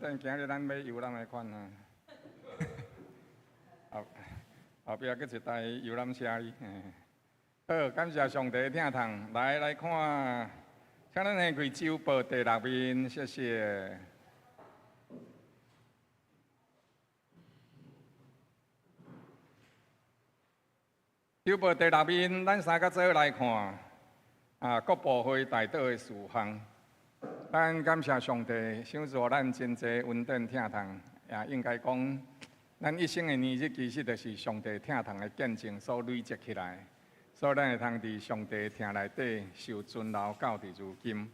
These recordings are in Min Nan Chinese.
典，今日咱欲遊覽的款啊。後後壁閣一台遊覽車哩。好，感謝上帝疼痛，來來看，請咱掀開週報第六面，謝謝。週報第六面，咱三個做來看，啊，國部會代禱的事項。咱感謝上帝，賞賜予咱真濟恩典疼痛，也應該講，咱一生的年日其實就是上帝疼痛的見證所累積起來，所以咱會通佇上帝疼內底受存留到佇如今。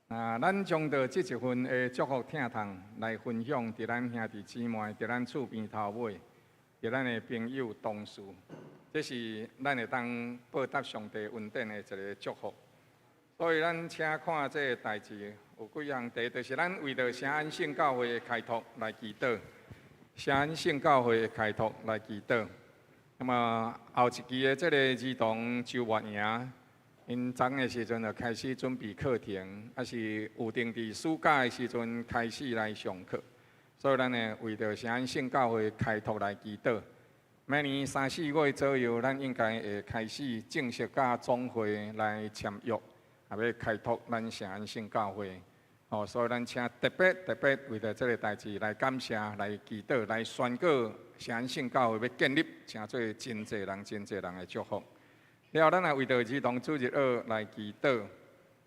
啊，咱將著這一份的祝福疼痛來分享，佇咱兄弟姊妹，佇咱厝邊頭尾，佇咱的朋友同事，這是咱會當報答上帝恩典的一个祝福。所以咱請看這个代誌有幾項，第一就是咱為著聖安聖教會的開拓來祈禱，聖安聖教會的開拓來祈禱。那麼後一期的這个兒童週末營，𪜶昨的時陣就開始準備課程，抑是有定佇暑假的時陣開始來上課。所以咱會為著聖安聖教會開拓來祈禱。明年三四月左右，咱應該會開始正式佮總會來簽約。也欲開拓咱聖安聖教會，哦，所以咱請特別特別為著這个代誌來感謝、來祈禱、來宣告聖安聖教會欲建立，成做真濟人、真濟人的祝福。了後，咱也為著兒童主日學來祈禱。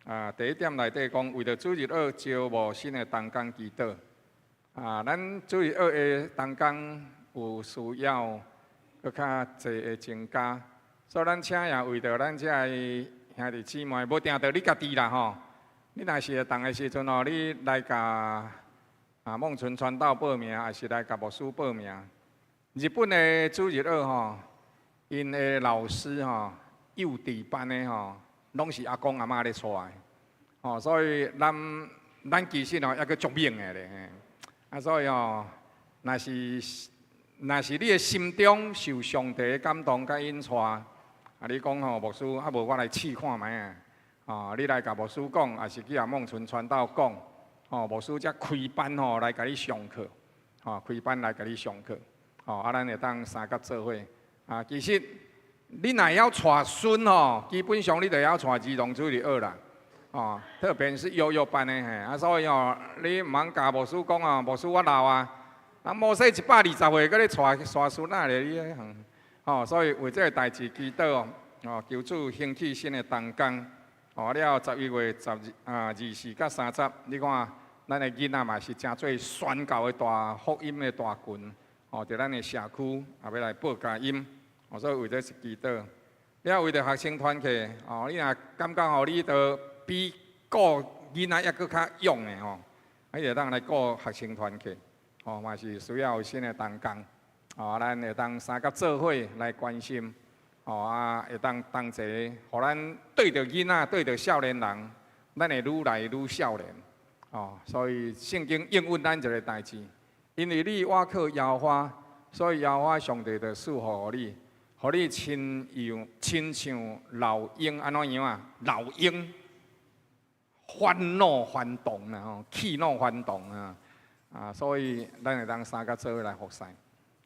啊，第一點內底講，為著主日學招募新的同工祈禱。啊，咱主日學的同工有需要閣較濟的增加，所以咱請也為著咱這个兄弟姊妹，無定著你家己啦吼。你若是會當的時陣吼，你來共啊孟純傳道報名，抑是來共牧師報名。日本的主日學吼，𪜶的老師吼，幼稚班的吼，攏是阿公阿嬤咧帶的。吼，所以咱咱其實吼猶閣足猛的咧。啊，所以吼，若是若是你的心中受上帝的感動佮引帶。啊！你講吼，牧師，啊無我來試看覓啊！哦，你來共牧師講，抑是去共孟純傳道講，吼，牧師才開班吼來共你上課，吼，開班來共你上課，吼，啊，咱會當相佮做伙。啊，其實你若會曉帶孫吼，基本上你就會曉帶兒童主日學啦，哦，特別是幼幼班的嘿，啊，所以吼，你毋通共牧師講哦，牧師我老啊，啊，摩西120歲，閣咧帶帶孫仔咧，你吼，所以為這个代誌祈禱哦，求主興起新的同工，哦，了後11月十二啊24佮30，你看咱的囡仔嘛是成做宣教的大福音的大群，哦，佇咱的社區也欲來報佳音，哦，所以為這是祈禱。了後為著學生團契，哦，你若感覺吼，你著比顧囡仔猶閣較勇的吼，啊，你會當來顧學生團契，哦，嘛是需要有新的同工。哦，咱會當相佮做伙來關心，哦啊，會當同齊，予咱對著囡仔，對著少年人，咱會愈來愈少年。哦，所以聖經應允咱一个代誌，因為你倚靠耶和華，所以耶和華上帝就賜福予你，予你親像親像老鷹按怎樣啊？老鷹翻怒翻動啦吼，氣怒翻動啊！啊，所以咱會當相佮做伙來服侍。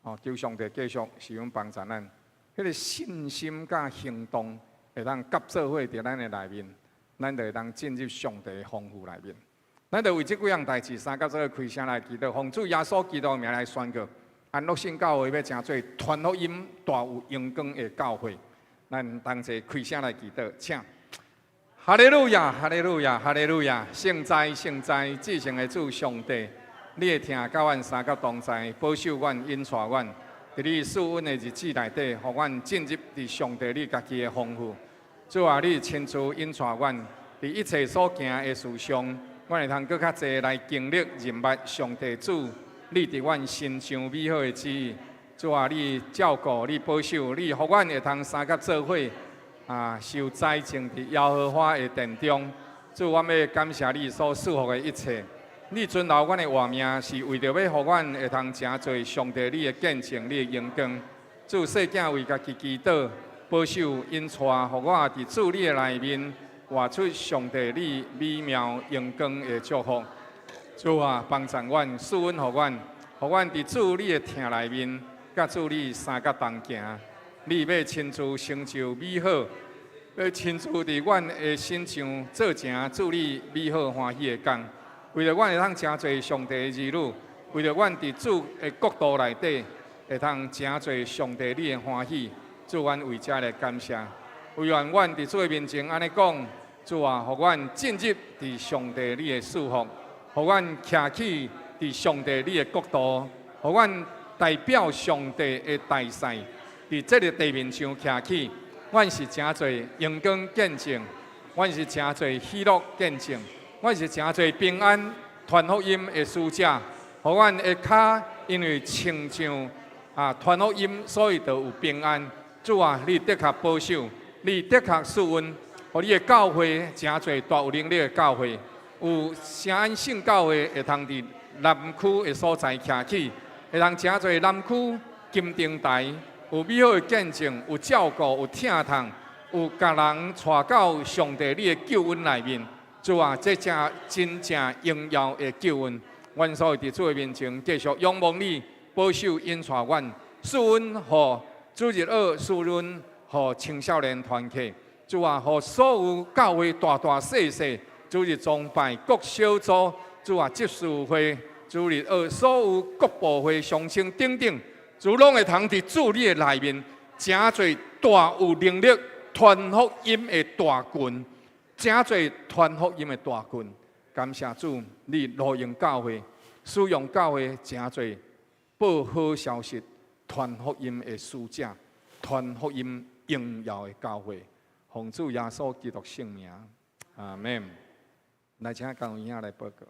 哦，求上帝繼續使用幫助咱，彼个信心佮行動會當合做伙佇咱的內面，咱就會當進入上帝的豐富內面。咱就為這幾項代誌相佮做伙開聲來祈禱，奉主耶穌基督的名來宣告：安樂聖教會欲成做傳福音大有榮光的教會。咱同齊開聲來祈禱，請。哈利路亞，哈利路亞，哈利路亞！聖哉，聖哉，至聖的主上帝。你的疼佮阮相佮同在，保守阮，引帶阮，佇你賜恩的日子內底，予阮進入佇上帝你家己的豐富。主啊，你親自引帶阮，佇一切所行的事上，阮會通閣較濟來經歷認捌上帝主，你佇阮身上美好的旨意。主啊，你照顧，你保守，你予阮會通相佮做伙，啊，受栽種佇耶和華的殿中。主，阮欲感謝你所賜予的一切。你存留阮的活命，是為著欲予阮會通成做上帝你的見證，你的榮光。主，細囝為家己祈禱，保守引帶，予我佇主你的內面，活出上帝你美妙榮光的祝福。主啊，幫助阮，賜恩予阮，予阮佇主你的疼內面，佮主你相佮同行。你欲親自成就美好，欲親自佇阮的身上做成主你美好歡喜的工。為著阮會通成做上帝的兒女，為著阮佇主的國度內底會通成做上帝你的歡喜，主，阮為這來感謝。惟願阮佇主的面前按呢講，主啊，予阮進入佇上帝你的祝福，予阮徛起佇上帝你的國度，予阮代表上帝的大使，佇這個地面上徛起，阮是成做榮光見證，阮是成做喜樂見證，阮是成做平安傳福音的使者，予阮的跤因為穿上啊傳福音，所以就有平安。主啊，你的確保守，你的確賜恩，予你的教會成做大有能力的教會，有聖安聖教會會通佇南區的所在徛起，會通成做南區金燈台，有美好的見證，有照顧，有疼痛，有共人帶到上帝你的救恩內面。主啊，這正真正榮耀的救恩，阮所以佇主的面前繼續仰望你，保守引帶阮，賜恩予主日學，賜恩予青少年團契。主啊，予所有教會大大細細，主日崇拜各小組，主啊，執事會、主日學所有各部會、鄉親等等，主攏會通佇主你的內面，成做大有能力傳福音的大軍，成做傳福音的大軍。感謝主，你路用教會，使用教會，成做報好消息、傳福音的使者、傳福音榮耀的教會。奉主耶穌基督聖名，阿門。來，請江有兄來報告。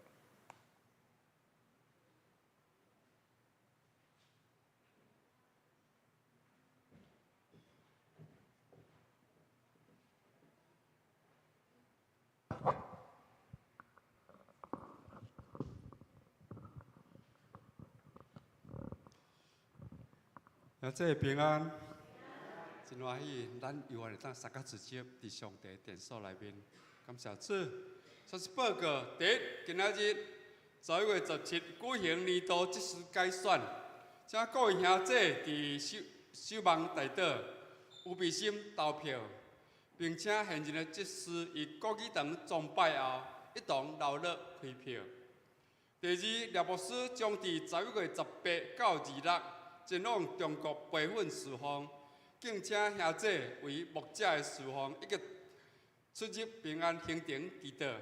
兄弟平安，真歡喜，咱猶原會當相佮聚集佇上帝殿所內面，感謝主。首先報告，第一，今仔日11月17舉行年度執事改選，請各位兄弟佇守守望大島有備心投票，並請現任的執事於國語堂崇拜後，一同留落開票。第二，廖牧師將佇11月18到26前往中國培訓事奉，敬請兄弟為牧者的事奉以及出入平安行程祈禱。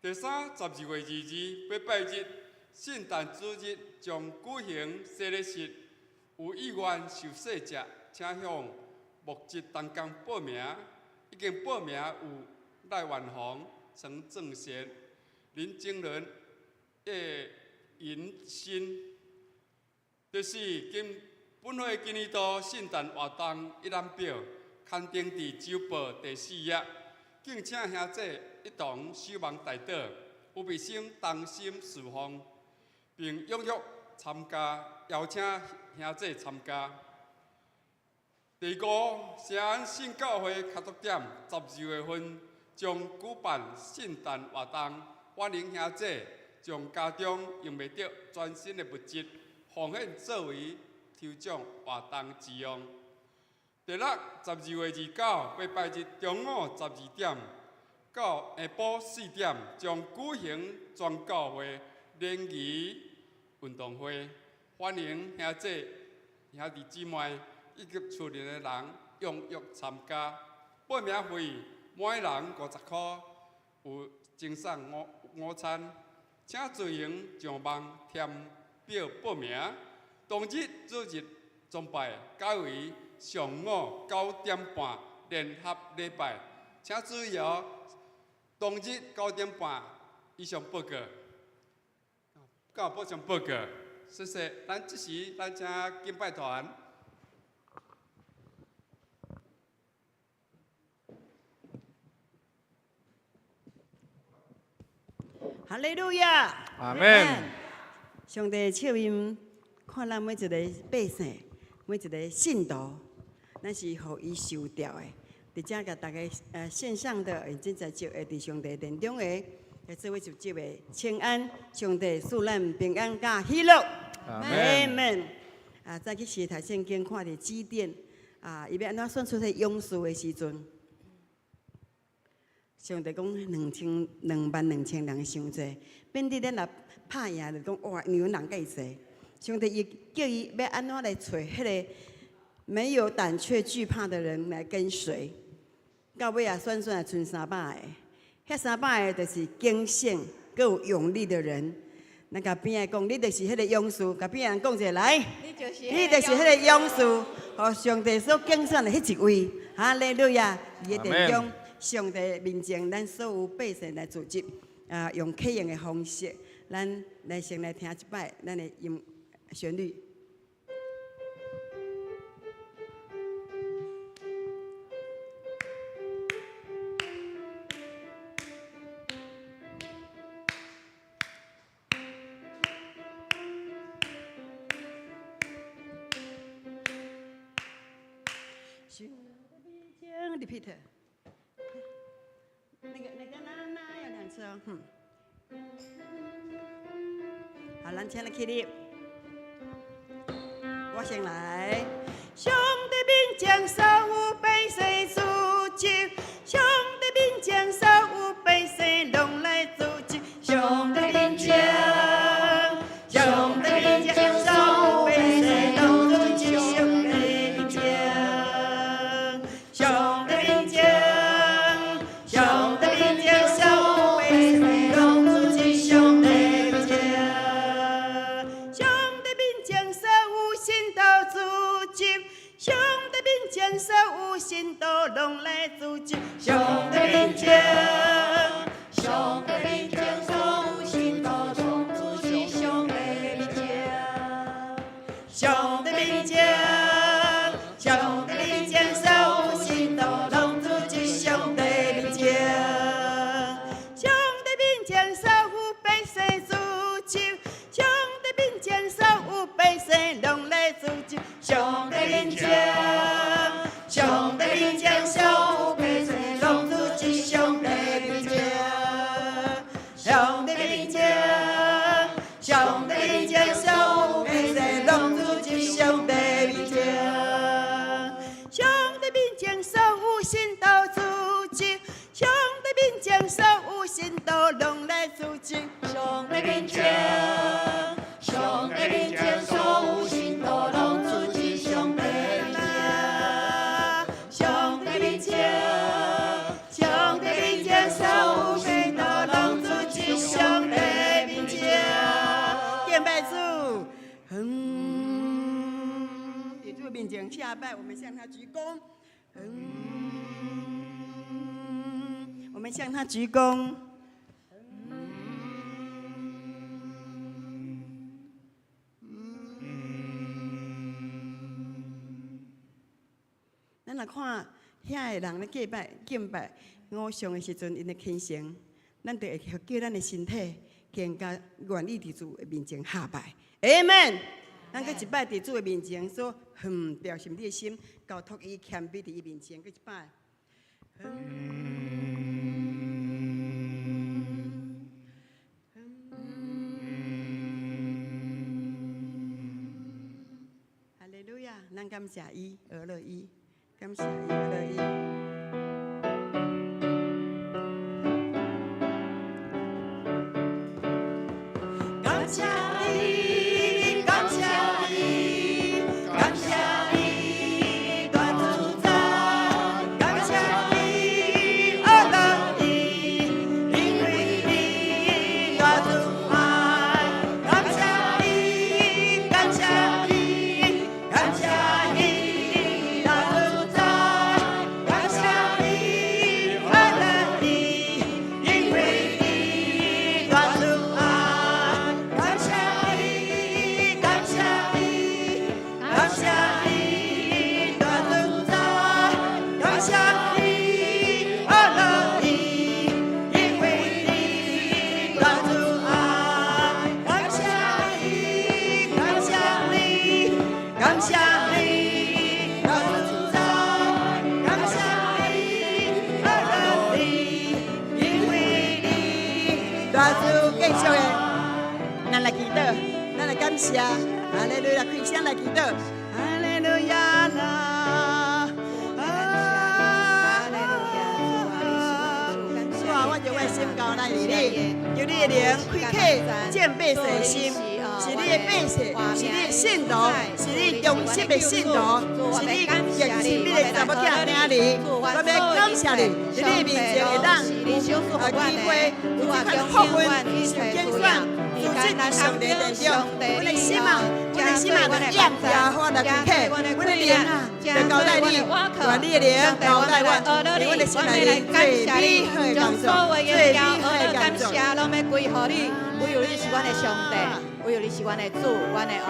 第三，12月22禮拜日聖誕主日將舉行洗禮式，有意願受洗者，請向牧職同工報名。已經報名有賴元宏、陳正賢、林正倫、葉銀新。第四，今本會今年度聖誕活動一覽表刊登佇週報第四頁，敬請兄弟一同守望代禱，有備心同心事奉，並踴躍參加，邀請兄弟參加。第五，聖安聖教會跤篤點12月份將舉辦聖誕活動，歡迎兄弟將家中用袂著全新的物質奉獻作為抽獎活動之用。第六，12月29禮拜日中午12點到下晡4點，將舉行全教會聯誼運動會，歡迎兄弟兄弟姊妹以及厝內的人踴躍參加。報名費每人50箍，有贈送午午餐，請自行上網填表報名。當日主日崇拜改為上午9點半聯合禮拜，請注意哦。當日9點半以上報告，敢有補充報告？謝謝。咱這時咱請敬拜團。哈利路亞！阿門。上帝笑面看咱每一个百姓，每一个信徒，咱是予伊受著的。佇遮共大家線上的，已經在就會佇上帝殿中的，來做伙聚集的，請安，上帝賜咱平安佮喜樂。阿阿門。啊，早起時讀聖經，看著基甸啊，伊欲按怎選出彼勇士的時陣，上帝講兩千22,000人傷濟，變佇咱若拍贏就講哇，因為阮人較濟。上帝伊叫伊欲按怎來揣彼个沒有膽怯懼怕的人來跟隨，到尾啊選選啊賰300个，彼300个就是警醒、閣有勇力的人。咱共邊仔講，你就是彼个勇士，共邊仔人講一下來。你就是你就是彼个勇士，予上帝所揀選的彼一位，哈利路亞！佇個殿中，上帝面前，咱所有百姓來聚集，啊，用啟應的方式，咱來先來聽一擺咱的音旋律。Repeat，那个啦啦要兩次哦，嗯。好，咱請來起立。我先來。上帝面前所有百姓聚集，上帝面前所有百姓攏來聚集，上帝面前，上帝面前所有百姓攏聚集，上帝面前，上帝面前，上帝面前所有百姓攏聚集，上帝面前，上帝面前所有信徒聚集，上帝面前所有信徒攏來聚集，上帝面前，上帝面前所有信徒攏聚集，上帝面前，上帝面前，上帝面前所有信徒攏聚集，上帝面前，上帝面前所有百姓聚集，上帝面前所有百姓攏來聚集，上帝面前，上帝面前所有百姓攏聚集，上帝面前，上帝面前，上帝面前所有百姓攏聚集，上帝面前，上帝面前所有信徒聚集，上帝面前所有信徒攏來聚集，上帝面前，上帝面前所有信徒攏聚集，上帝面前，上帝面前，上帝面前所有信徒攏聚集，上帝面前，敬拜主，佇主面前下拜，我們向他鞠躬，我們向他鞠躬。咱若看遐个人咧敬拜敬拜偶像的時陣，𪜶的虔誠，咱就會叫咱的身體更加願意佇主的面前下拜。Amen。咱閣一擺佇主的面前說，哼，表示你的心交託伊，謙卑佇伊面前，閣一擺。哈利路亞，咱感謝伊，阿樂伊，感謝伊，阿樂伊。感謝你，感謝你，感謝你，大主宰，感謝你，阿樂伊，因為你大主愛，感謝你，感謝你，感謝你，大主宰，感謝你，阿樂伊，因為你大主愛，感謝你，感謝你，感謝你，大主宰，感謝你，阿樂伊，因為你大主愛，感謝你，感謝你，感謝你，大主宰，感謝你，阿樂伊，因為你祈禱，咱來感謝，哈利路亞，開聲來祈禱，哈利路亞啦！啊！主啊，我將我的心交來予你，求你的靈開啟眾百姓的心，是你的百姓，是你的信徒，是你忠實的信徒，是你極親密的查某囝囝兒。我欲感謝你，佇你面前會當有機會，有這款福分，受揀選，住進上帝殿中。阮的心啊，阮的心啊，就仰耶和華來開啟，阮的靈啊，就交代你，願你的靈交代我，佇阮的心內面最美好的工作，最美好的工作。攏欲歸予你，唯有你是阮的上帝，唯有你是阮的主，阮的王。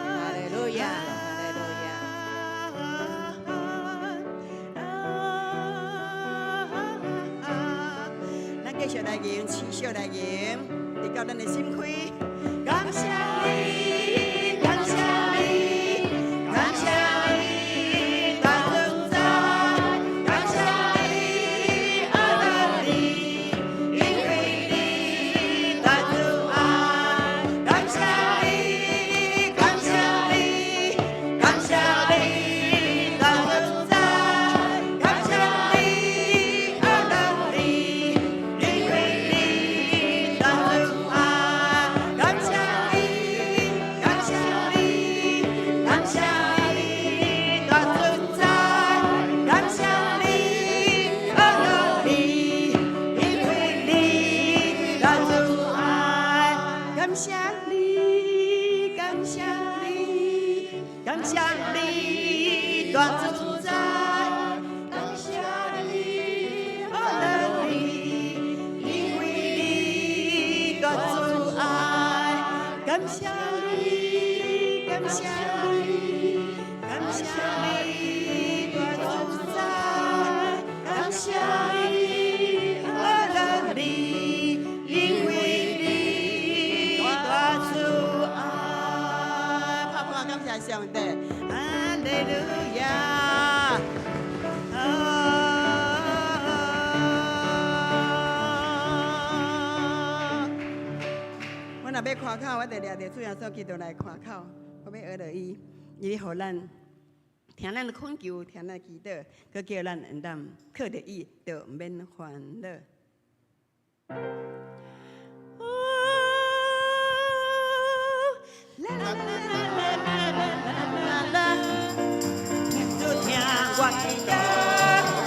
哈利路亞，哈利路亞。咱繼續來吟，持續來吟，直到咱的心開。感謝你，感謝你，感謝你，大存在。感謝你，阿得你，因為你大慈愛。感謝你，感謝你，感謝你，大存在。感謝你，阿得你，因為你大慈愛。感謝你，感謝你，感謝你，大存在。感謝你，阿得你，因為你大慈愛。感謝你，感謝你，感謝你，大自在。感謝你，阿得你，因為你大慈愛。感謝你，感謝你，感謝你，大自在。感謝你，阿得你，因為你大慈愛。拍拍感謝上帝，哈利路亞。啊！我若欲誇口，我就掠著主耶穌基督來誇口。我欲學著伊，伊予咱聽咱的懇求，聽咱的祈禱，閣叫咱會當靠著伊，就毋免煩惱。哦，啦啦啦啦啦啦啦啦，主聽我祈禱，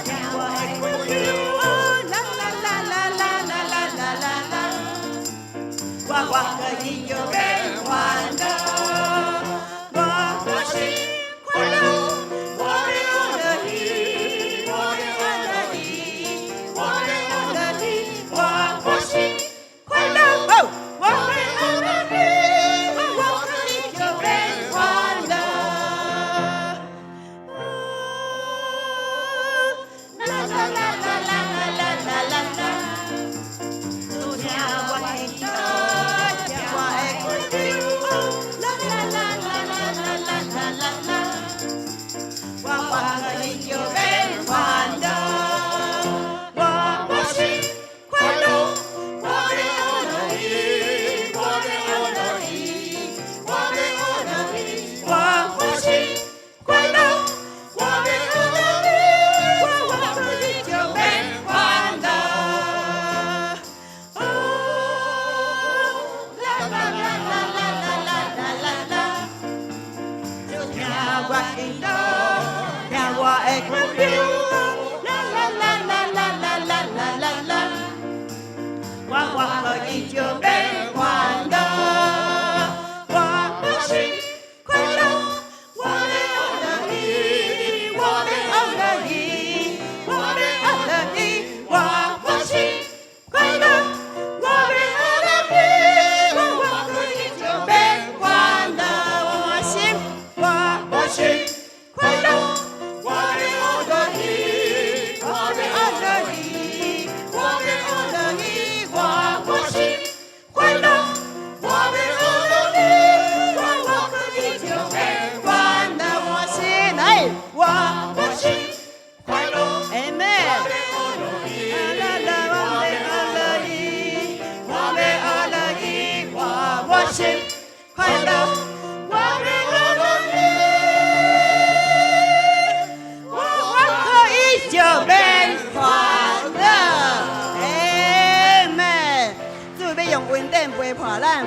聽我的懇求，啦啦啦啦啦啦啦啦啦啦，我倚靠伊就免煩惱，我歡喜快樂，我欲學著伊，我欲學著伊，我欲學著伊，我歡喜快樂，我欲學著伊，我倚靠伊就免煩惱。哦，啦啦啦啦啦啦啦啦啦，主聽我祈禱，聽我的懇求，啦啦啦啦啦啦啦啦啦啦，我倚靠伊就免煩惱，我歡喜快樂，我欲學著伊，我欲學著伊，我欲學著伊，我歡喜快樂，我欲學著伊，我倚靠伊就免煩惱。哦，啦啦啦啦啦啦啦啦啦，主聽我祈禱，聽我的懇求，啦啦啦啦啦啦啦啦啦啦，我倚靠伊就免煩惱，我歡喜快樂，我欲學著伊，我欲學著伊，我欲學著伊，我歡喜快樂，我欲學著伊，我倚靠伊就免煩惱，我歡喜，我歡喜快快樂，我欲靠著你，我可以就免煩惱。阿們，主欲用恩典陪伴咱，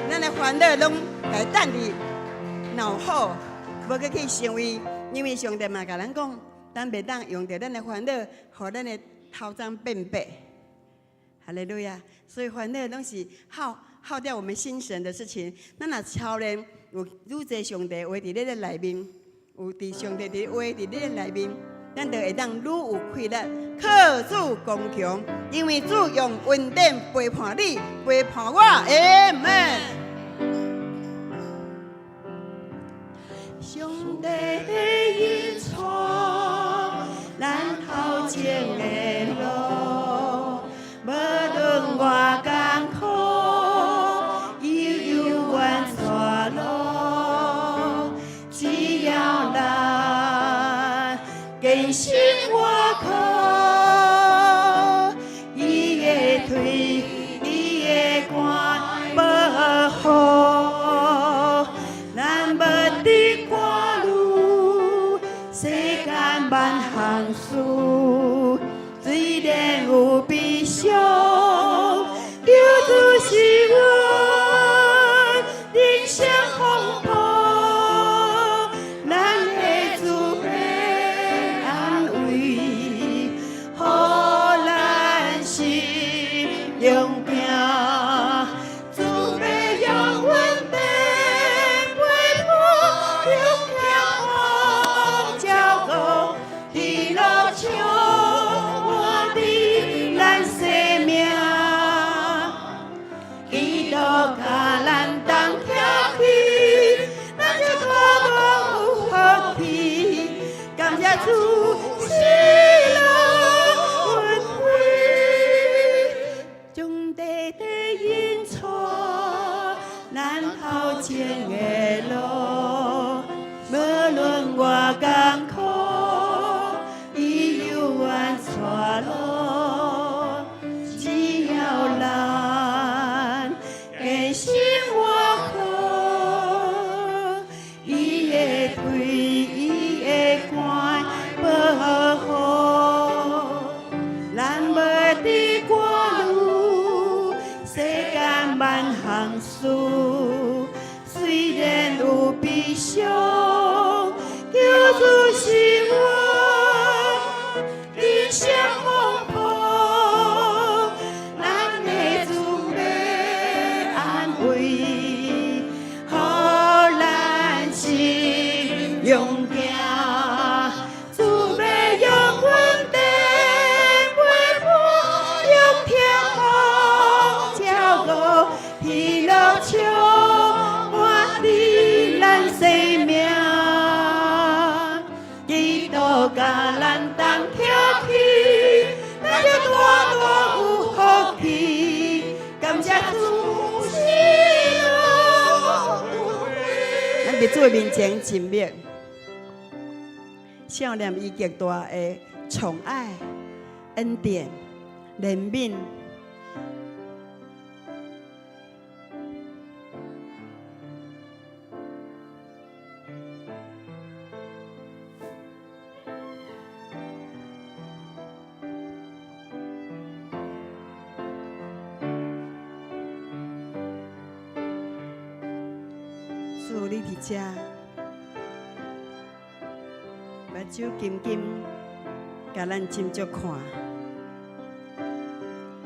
咱的煩惱攏來等佇腦後，無閣去想伊，因為上帝嘛共咱講，咱袂當用著咱的煩惱，予咱的頭鬃變白。哈利路亞！所以煩惱攏是耗耗掉我們心神的事情。咱若操練有愈濟上帝話佇你的內面，有佇上帝佇話佇你的內面，咱就會當愈有氣力，靠主剛強。因為主用恩典陪伴你，陪伴我。阿們。上帝的引帶，咱頭前的路，無論偌艱苦，伊猶原帶路。只要咱堅心倚靠，伊會推，伊會趕保護。咱無佇掛慮世間萬項事，雖然有悲傷，救主是阮人生風波，咱的主欲安慰，予咱心勇行。主欲用恩典陪伴，用疼痛照顧，喜樂充滿佇咱生命。基督共咱同徛起，咱就大大有福氣。感謝主，喜樂恩惠，上帝的引帶，咱頭前的路，無論偌艱苦，伊猶原帶路。只要咱堅心倚靠，伊會推，伊會趕保護。咱無佇掛慮世間萬項事，雖然有悲傷，救主是阮人生風波，咱的主欲安慰，予咱心勇行。主欲用恩典陪伴，用疼痛照顧，喜樂充滿佇咱生命。基督共咱同徛起，咱就大大有福氣。感謝主喜樂。咱佇主的面前靜默，想念伊極大的寵愛、恩典、憐憫。主，你佇遮，目睭金金，共咱斟酌看，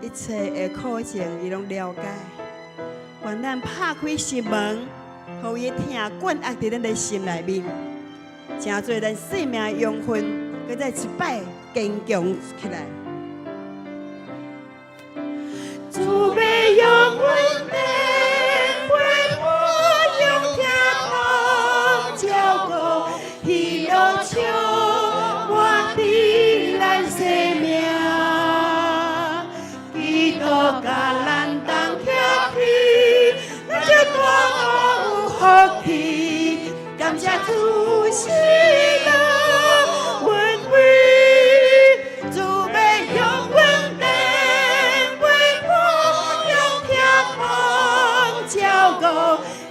一切的苦情，伊攏了解。願咱拍開心門，予伊的疼灌壓佇咱的心內面，成做咱生命的養分，閣再一擺堅強起來。主欲用恩典陪伴，用疼痛照顧，喜樂充滿佇咱生命。基督共咱同徛起，咱就大大有福氣。感謝主喜樂恩惠，主欲用恩典陪伴，用疼痛照顧，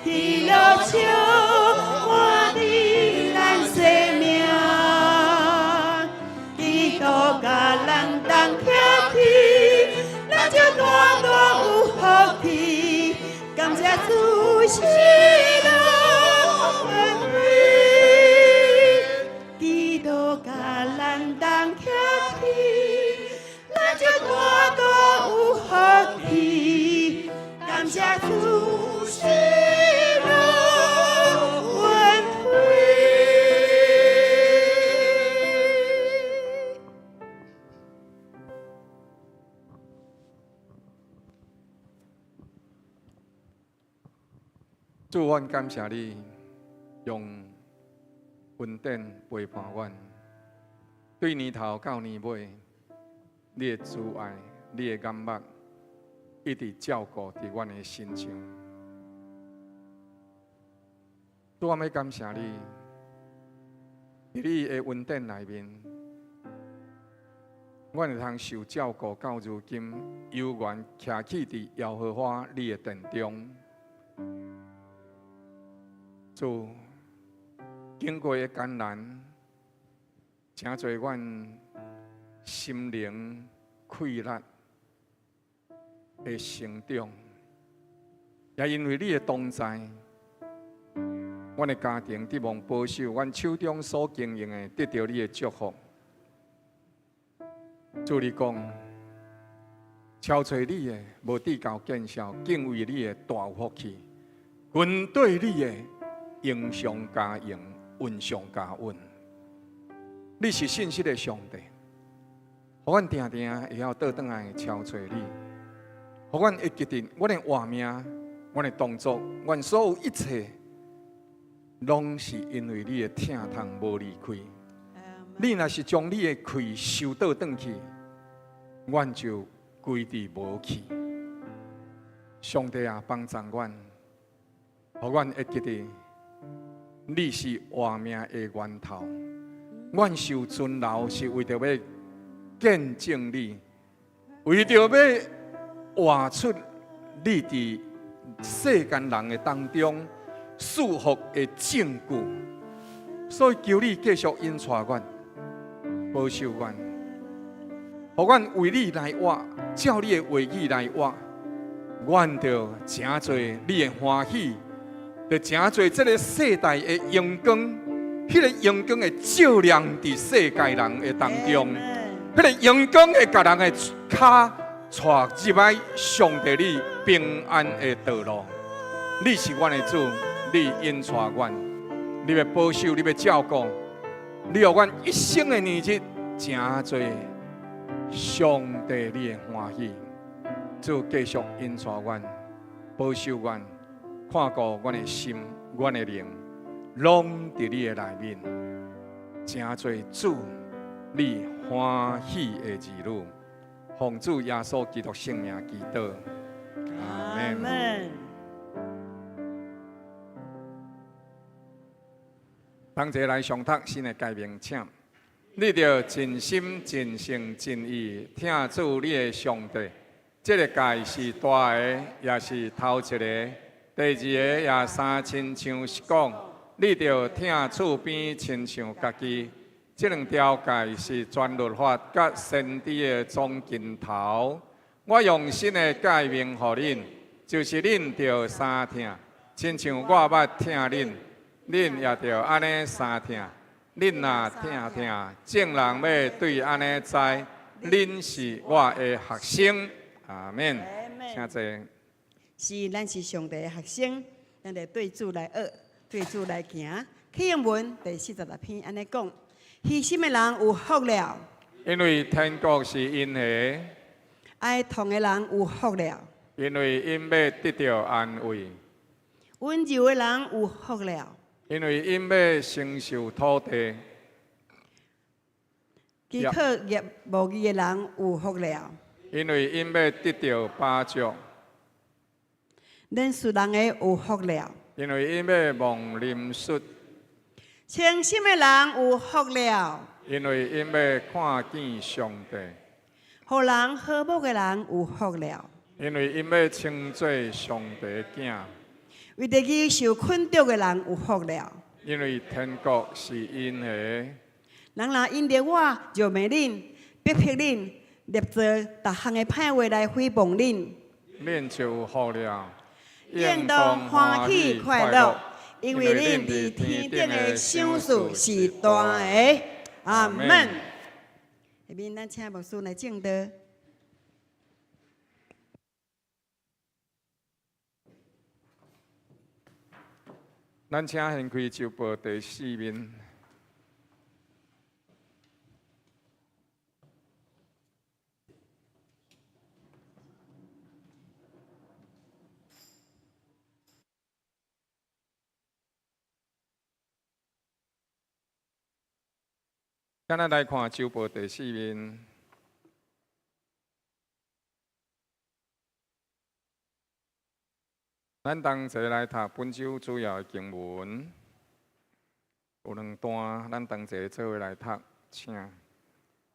喜樂喜樂恩惠，基督共咱同徛起，咱就大大有福氣。感謝主喜樂恩惠。主，阮感謝你用恩典陪伴阮，對年頭到年尾，你的慈愛、你的眼目一直照顧佇阮的身上。主，我欲感謝你，佇你的恩典內面，阮會通受照顧到如今，猶原徛起佇耶和華你的殿中。主，經過的艱難，誠濟阮心靈氣力的成長，也因為你的同在，阮的家庭得蒙保守，阮手中所經營的得著你的祝福。主你講，超揣你的無至到見笑，敬畏你的大有福氣，跟對你的榮上加榮，穩上加穩。你是信實的上帝，予阮定定會曉倒轉來超揣你，予阮會記得阮的活命、阮的動作、阮所有一切，攏是因為你的疼痛無離開。你若是將你的氣收倒轉去，阮就歸佇無去。上帝啊，幫助阮，予阮會記得你是活命的源頭。阮受存留是為著欲見證你，為著欲活出你佇世間人的當中賜福的證據。所以求你繼續引帶阮，保守阮，予阮為你來活，照你的話語來活，阮就成做你的歡喜，就成做這個世代的榮光，彼個榮光會照亮佇世界人的當中，彼個榮光會共人的跤帶入來上帝你平安的道路。你是阮的主，你引帶阮，你欲保守，你欲照顧，你予阮一生的年日成做上帝你的歡喜。主繼續引帶阮，保守阮，看顧阮的心、阮的靈，攏佇你的內面，成做主你歡喜的兒女。奉主耶穌基督聖名祈禱，阿們。同齊來誦讀新的誡命，請你著盡心、盡性、盡意疼主你的上帝。這个誡是大个，也是頭一个。第二个也相親像是講，你著疼厝邊親像家己。這兩條誡是全律法佮先知的總根頭。我用新的誡命予恁，就是恁著相疼，親像我捌疼恁，恁也著按呢相疼。恁若疼疼，眾人欲對按呢知，恁是我的學生。阿們，請坐。是，咱是上帝的學生，咱著對主來學，對主來行。啟應文第46篇按呢講：虛心的人有福了，因為天國是𪜶的；哀痛的人有福了，因為𪜶欲得著安慰；溫柔的人有福了，因為𪜶欲承受土地；飢渴慕義的人有福了，因為𪜶欲得著飽足；憐恤人的有福了，因為𪜶欲蒙憐恤；清心的人有福了，因為𪜶欲看見上帝；予人和睦的人有福了，因為𪜶欲稱做上帝囝；為著義受困著的人有福了，因為天國是𪜶的。人若因著我辱罵恁、逼迫恁、捏造逐項的歹話來誹謗恁，恁就有福了。應當歡喜快樂，因為恁佇天頂的賞賜是大的。阿門。下面咱請牧師來證道。咱請掀開周報第四面。咱來看周報第四面。咱同齊來讀本週主要的經文，有兩段，咱同齊做伙來讀，請。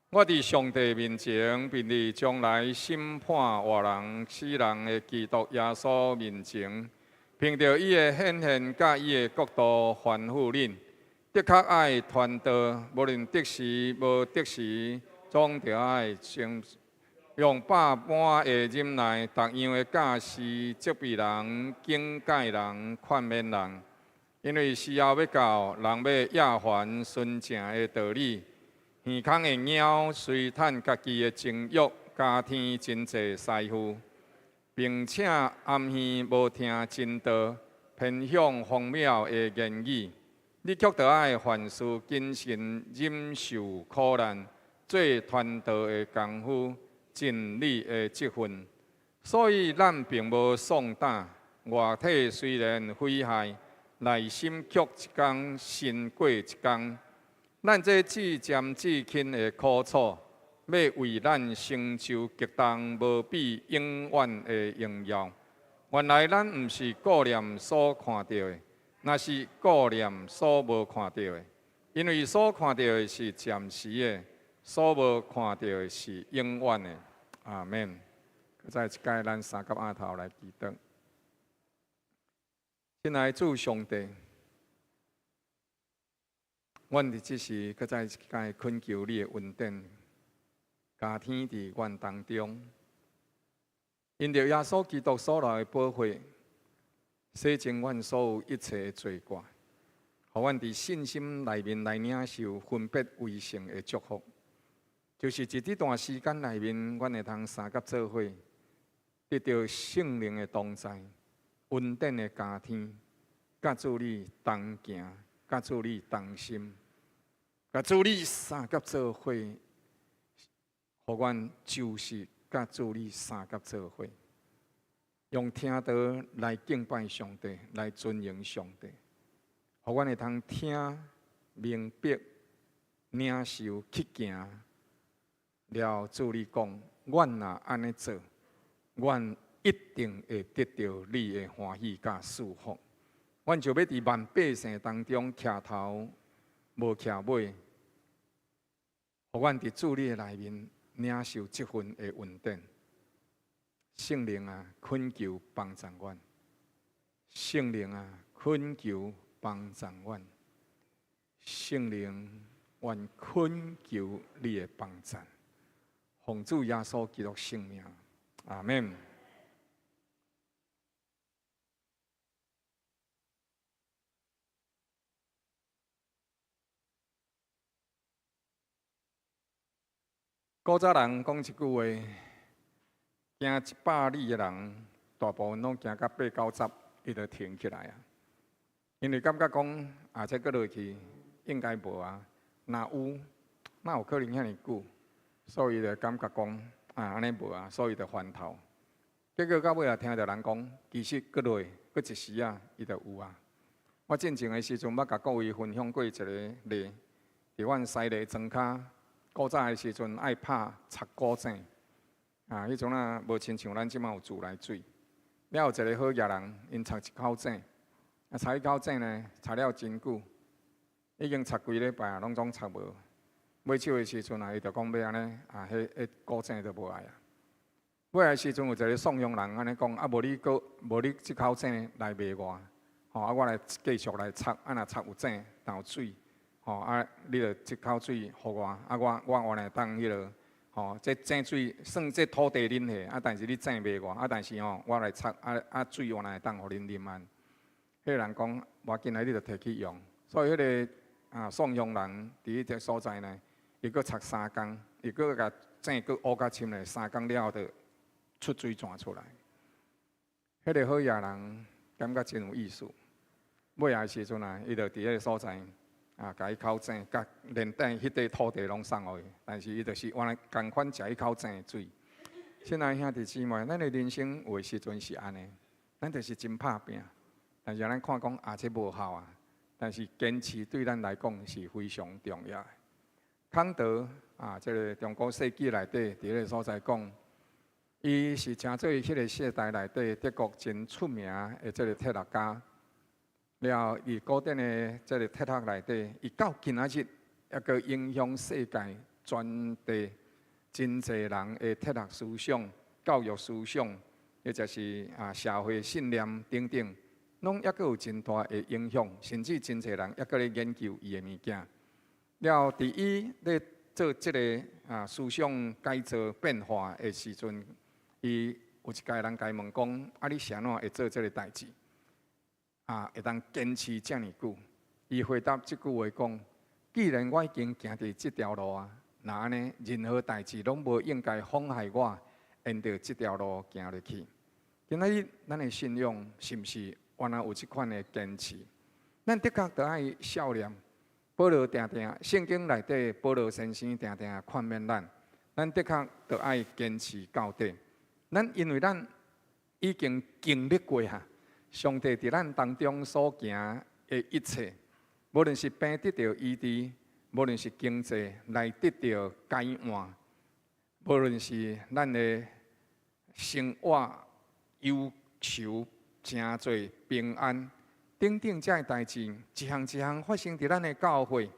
我佇上帝面前，並佇將來審判活人死人的基督耶穌面前，憑著伊的顯現佮伊的國度，吩咐恁，的確愛傳道，無論得時無得時，總著愛先用百般的忍耐，逐樣的教示、責備人、警戒人、勸勉人。因為時候欲到，人欲厭煩純正的道理，耳空會貓隨趁家己的情欲，加添真濟師傅，並且掩耳無聽真道，偏向荒謬的言語。你卻著愛凡事謹慎忍受苦難，做傳道的工夫，盡你的職分。所以咱並無喪膽，外體雖然毀壞，內心卻一工新過一工。咱這至暫至輕的苦楚，欲為咱成就極重無比永遠的榮耀。原來咱毋是顧念所看著的，若是顧念所無看著的，因為所看著的是暫時的，所無看著的是永遠的。阿門。再一擺，咱三及阿頭來祈禱。親愛的主上帝，阮佇這時閣再一擺懇求你的恩典，加添佇阮當中。因著耶穌基督所流的寶血，洗淨阮所有一切的罪過，予阮佇信心內面來領受分別為聖的祝福。就是佇這段時間內面，阮會通相佮做伙，得著聖靈的同在，恩典的加添，佮主你同行，佮主你同心，佮主你相佮做伙，予阮就是佮主你相佮做伙，用聽道來敬拜上帝，來尊榮上帝，予阮會通聽明白、領受去行。了，主你講，阮若按呢做，阮一定會得著你的歡喜佮祝福。阮就欲佇萬百姓當中徛頭無徛尾，予阮佇主你的內面領受這份的恩典。聖靈啊，懇求幫助阮！聖靈啊，懇求幫助阮！聖靈，阮懇求你的幫助。奉主耶穌基督聖名，阿門。古早人講一句話：行一百里的人，大部分攏行到八九十，伊就停起來啊。因為感覺講啊，這閣落去應該無啊，若有，哪有可能遐爾久？所以就感覺講啊，按呢無啊，所以就翻頭。結果到尾也聽著人講，其實閣落閣一時仔，伊就有啊。我進前的時陣，捌共各位分享過一個例，佇阮西麗莊跤，古早的時陣愛拍插古井，啊，彼陣啊無親像咱這馬有自來水。了有一个好額人，𪜶插一口井，啊，插彼口井呢，插了真久，已經插幾禮拜啊，攏總插無。尾手的時陣啊，伊就講欲按呢，啊，彼古井就無愛啊。尾的時陣有一个宋鄉人按呢講，啊，無你閣無你這口井來賣我，吼，啊，我來繼續來插，啊，若插有井，若有水，吼，啊，你就這口水予我，啊，我原來當彼个，吼，這井水算這土地恁的，啊，但是你井賣我，啊，但是吼，我來插，啊啊水我若會當予恁啉按。彼個人講，無要緊啊，你就提去用。所以彼個啊宋鄉人佇彼個所在呢，伊閣插3工，伊閣共井閣挖較深咧，三工了後就出水泉出來。彼個好野人感覺真有意思。尾仔時陣啊，伊就佇彼個所在啊，共彼口井，共連帶彼塊土地攏送予伊。但是伊就是原來仝款食彼口井的水。親愛兄弟姊妹，咱的人生有的時陣是按呢，咱就是真拍拚。但是咱看講啊，這無效啊。但是堅持對咱來講是非常重要的。康德啊，這个中古世紀內底，佇彼个所在講，伊是成做彼个世代內底德國真出名的這个哲學家。了，伊古典的這个哲學內底，伊到今仔日猶閣影響世界全地真濟人的哲學思想、教育思想，或者是啊社會信念等等，攏猶閣有真大的影響，甚至真濟人猶閣咧研究伊的物件。了，佇伊咧做這个啊思想改造變化的時陣，伊有一擺人共伊問講：啊，你是按怎會做這个代誌？啊，會當堅持遮爾久？伊回答這句話講：既然我已經行佇這條路啊，若按呢，任何代誌攏無應該妨礙我沿著這條路行入去。今仔日咱的信仰是毋是原來有這款的堅持？咱的確著愛少年。保羅定定聖經內底，保羅先生定定勸勉咱，咱的確著愛堅持到底。咱因為咱已經經歷過哈，上帝佇咱當中所行的一切，無論是病得著醫治，無論是經濟來得著改換，無論是咱的生活憂愁誠濟平安等等，這个代誌，一項一項發生佇咱的教會，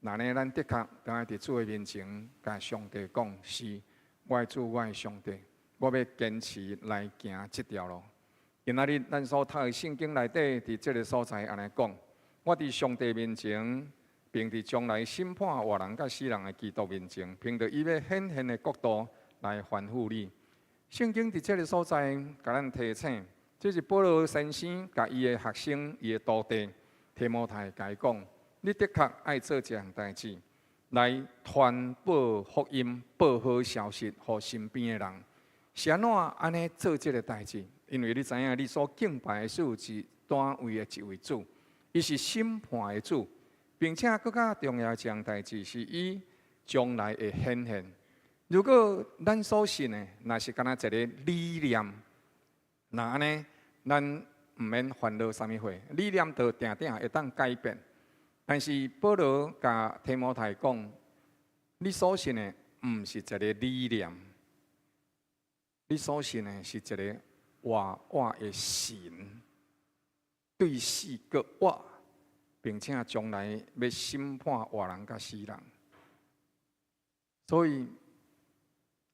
那呢，咱的確著愛佇主的面前，共上帝講：是，我的主，我的上帝，我欲堅持來行這條路。今仔日咱所讀的聖經內底，佇這个所在按呢講：我佇上帝面前，並佇將來審判活人佮死人的基督面前，憑著伊欲顯現的國度來吩咐你。聖經佇這个所在，共咱提醒。這是保羅先生共伊的學生、伊的徒弟提摩太共伊講：你的確愛做這項代誌，來傳報福音、報好消息予身邊的人。是按怎按呢做這个代誌？因為你知影，你所敬拜的是有一單位的一位主，伊是審判的主，並且閣較重要一項代誌是伊將來會顯現。如果咱所信的，若是干焦一个理念，那按呢，咱毋免煩惱啥物貨，理念就定定會當改變。但是保羅共提摩太講，你所信的毋是一个理念，你所信的是一个活活的神，對死閣活，並且將來欲審判活人佮死人。所以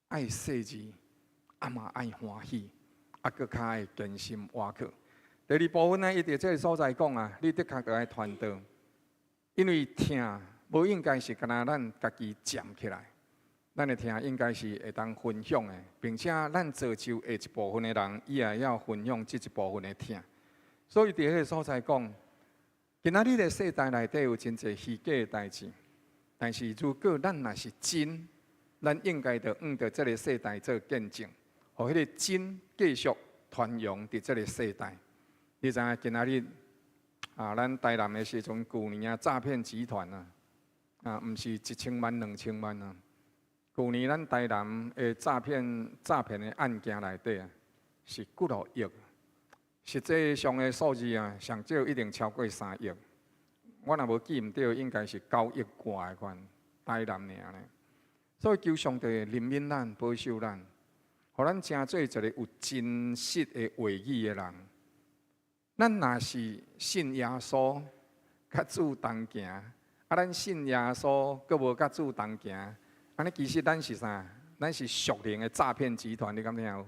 愛細膩，啊嘛愛歡喜。啊，閣較愛堅心倚靠。第二部分呢，伊佇這个所在講啊，你的確著愛傳道，因為疼無應該是干焦咱家己佔起來，咱的疼應該是會當分享的，並且咱造就下一部分的人，伊也會曉分享這一部分的疼。所以佇彼个所在講，今仔日的世代內底有真濟虛假的代誌，但是如果咱若是真，咱應該著向著這个世代做見證。予彼个真繼續傳揚佇這个世代。你知影今仔日啊，咱台南的時陣，舊年啊，詐騙集團啊，啊，毋是1000萬、2000萬啊。舊年咱台南的詐騙的案件內底啊，是幾落億，實際上的數字啊，上少一定超過3億。我若無記毋著，應該是9億外的款，台南爾呢。所以求上帝憐憫咱，保守咱，予咱成做一个有真實的話語的人。咱若是信耶穌，佮主同行，啊，咱信耶穌，閣無佮主同行，按呢其實咱是啥？咱是屬靈的詐騙集團，你敢聽有？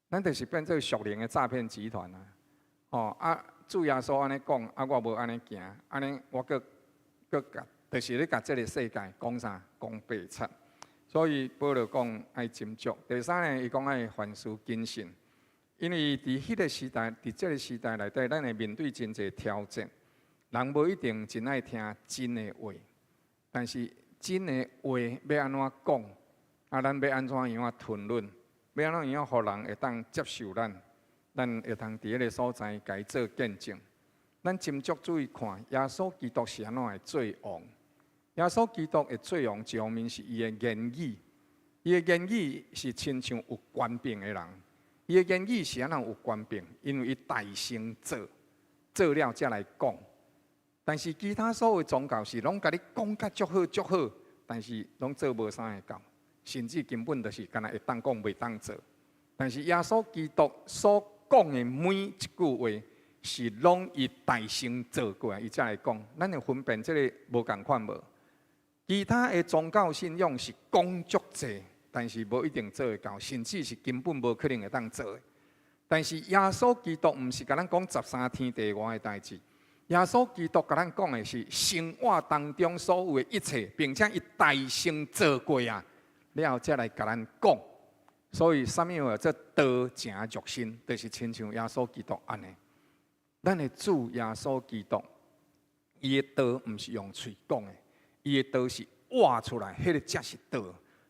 咱就是變做屬靈的詐騙集團啊！哦啊，主耶穌按呢講，啊，我無按呢行，按呢我閣閣共，就是咧共這个世界講啥？講白賊。所以保羅講愛斟酌。第三呢，伊講愛凡事謹慎，因為佇彼個時代，佇這个時代內底，咱會面對真濟挑戰。人無一定真愛聽真的話，但是真的話欲按怎講，啊，咱欲按怎樣仔吞忍，欲按怎樣予人會當接受咱，咱會當佇彼个所在共伊做見證。咱斟酌注意看，耶穌基督是按怎的做王？耶穌基督的做王，一方面是伊的言語，伊的言語是親像有權柄的人。伊的言語是按怎有權柄？因為伊代先做，做了才來講。但是其他所有宗教是攏共你講甲足好足好，但是攏做無啥會到，甚至根本就是干焦會當講袂當做。但是耶穌基督所講的每一句話，是攏伊代先做過，伊才來講。咱會分辨這个無仝款無？其他的宗教信仰是講足濟，但是無一定做會到，甚至是根本無可能會當做的。但是耶穌基督毋是共咱講十三天地外的代誌。耶穌基督共咱講的是生活當中所有的一切，並且伊代先做過啊，了後才來共咱講。所以，啥物話叫道成肉身，就是親像耶穌基督按呢。咱的主耶穌基督，伊的道毋是用喙講的，伊的道是活出來，彼个才是道。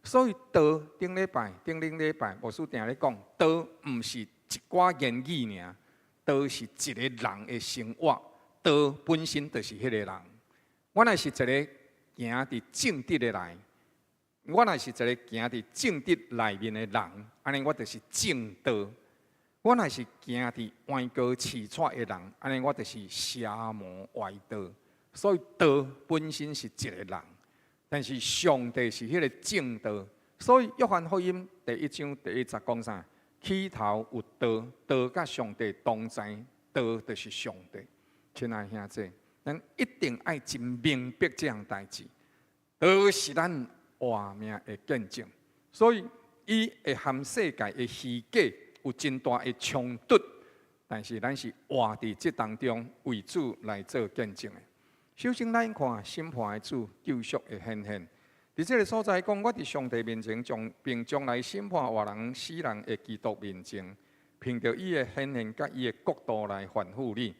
所以道頂禮拜、頂頂禮拜，牧師定咧講，道毋是一寡言語爾，道是一个人的生活。道本身就是彼个人。我若是一个行佇正直的來，我若是一个行佇正直內面的人，按呢我就是正道。我若是行佇歪高刺掣的人，按呢我就是邪魔歪道。所以道本身是一个人，但是上帝是彼个正道。所以約翰福音第一章第一節講啥？起頭有道，道佮上帝同在，道就是上帝。親愛兄弟，咱一定愛真明白這項代誌，道是咱活命的見證。所以，伊會和世界的虛假有真大的衝突，但是咱是活佇這當中為主來做見證的。首先，咱看審判的主救贖的顯現。佇這个所在講，我佇上帝面前將並將來審判活人死人的基督面前，憑著伊的顯現佮伊的國度來吩咐你。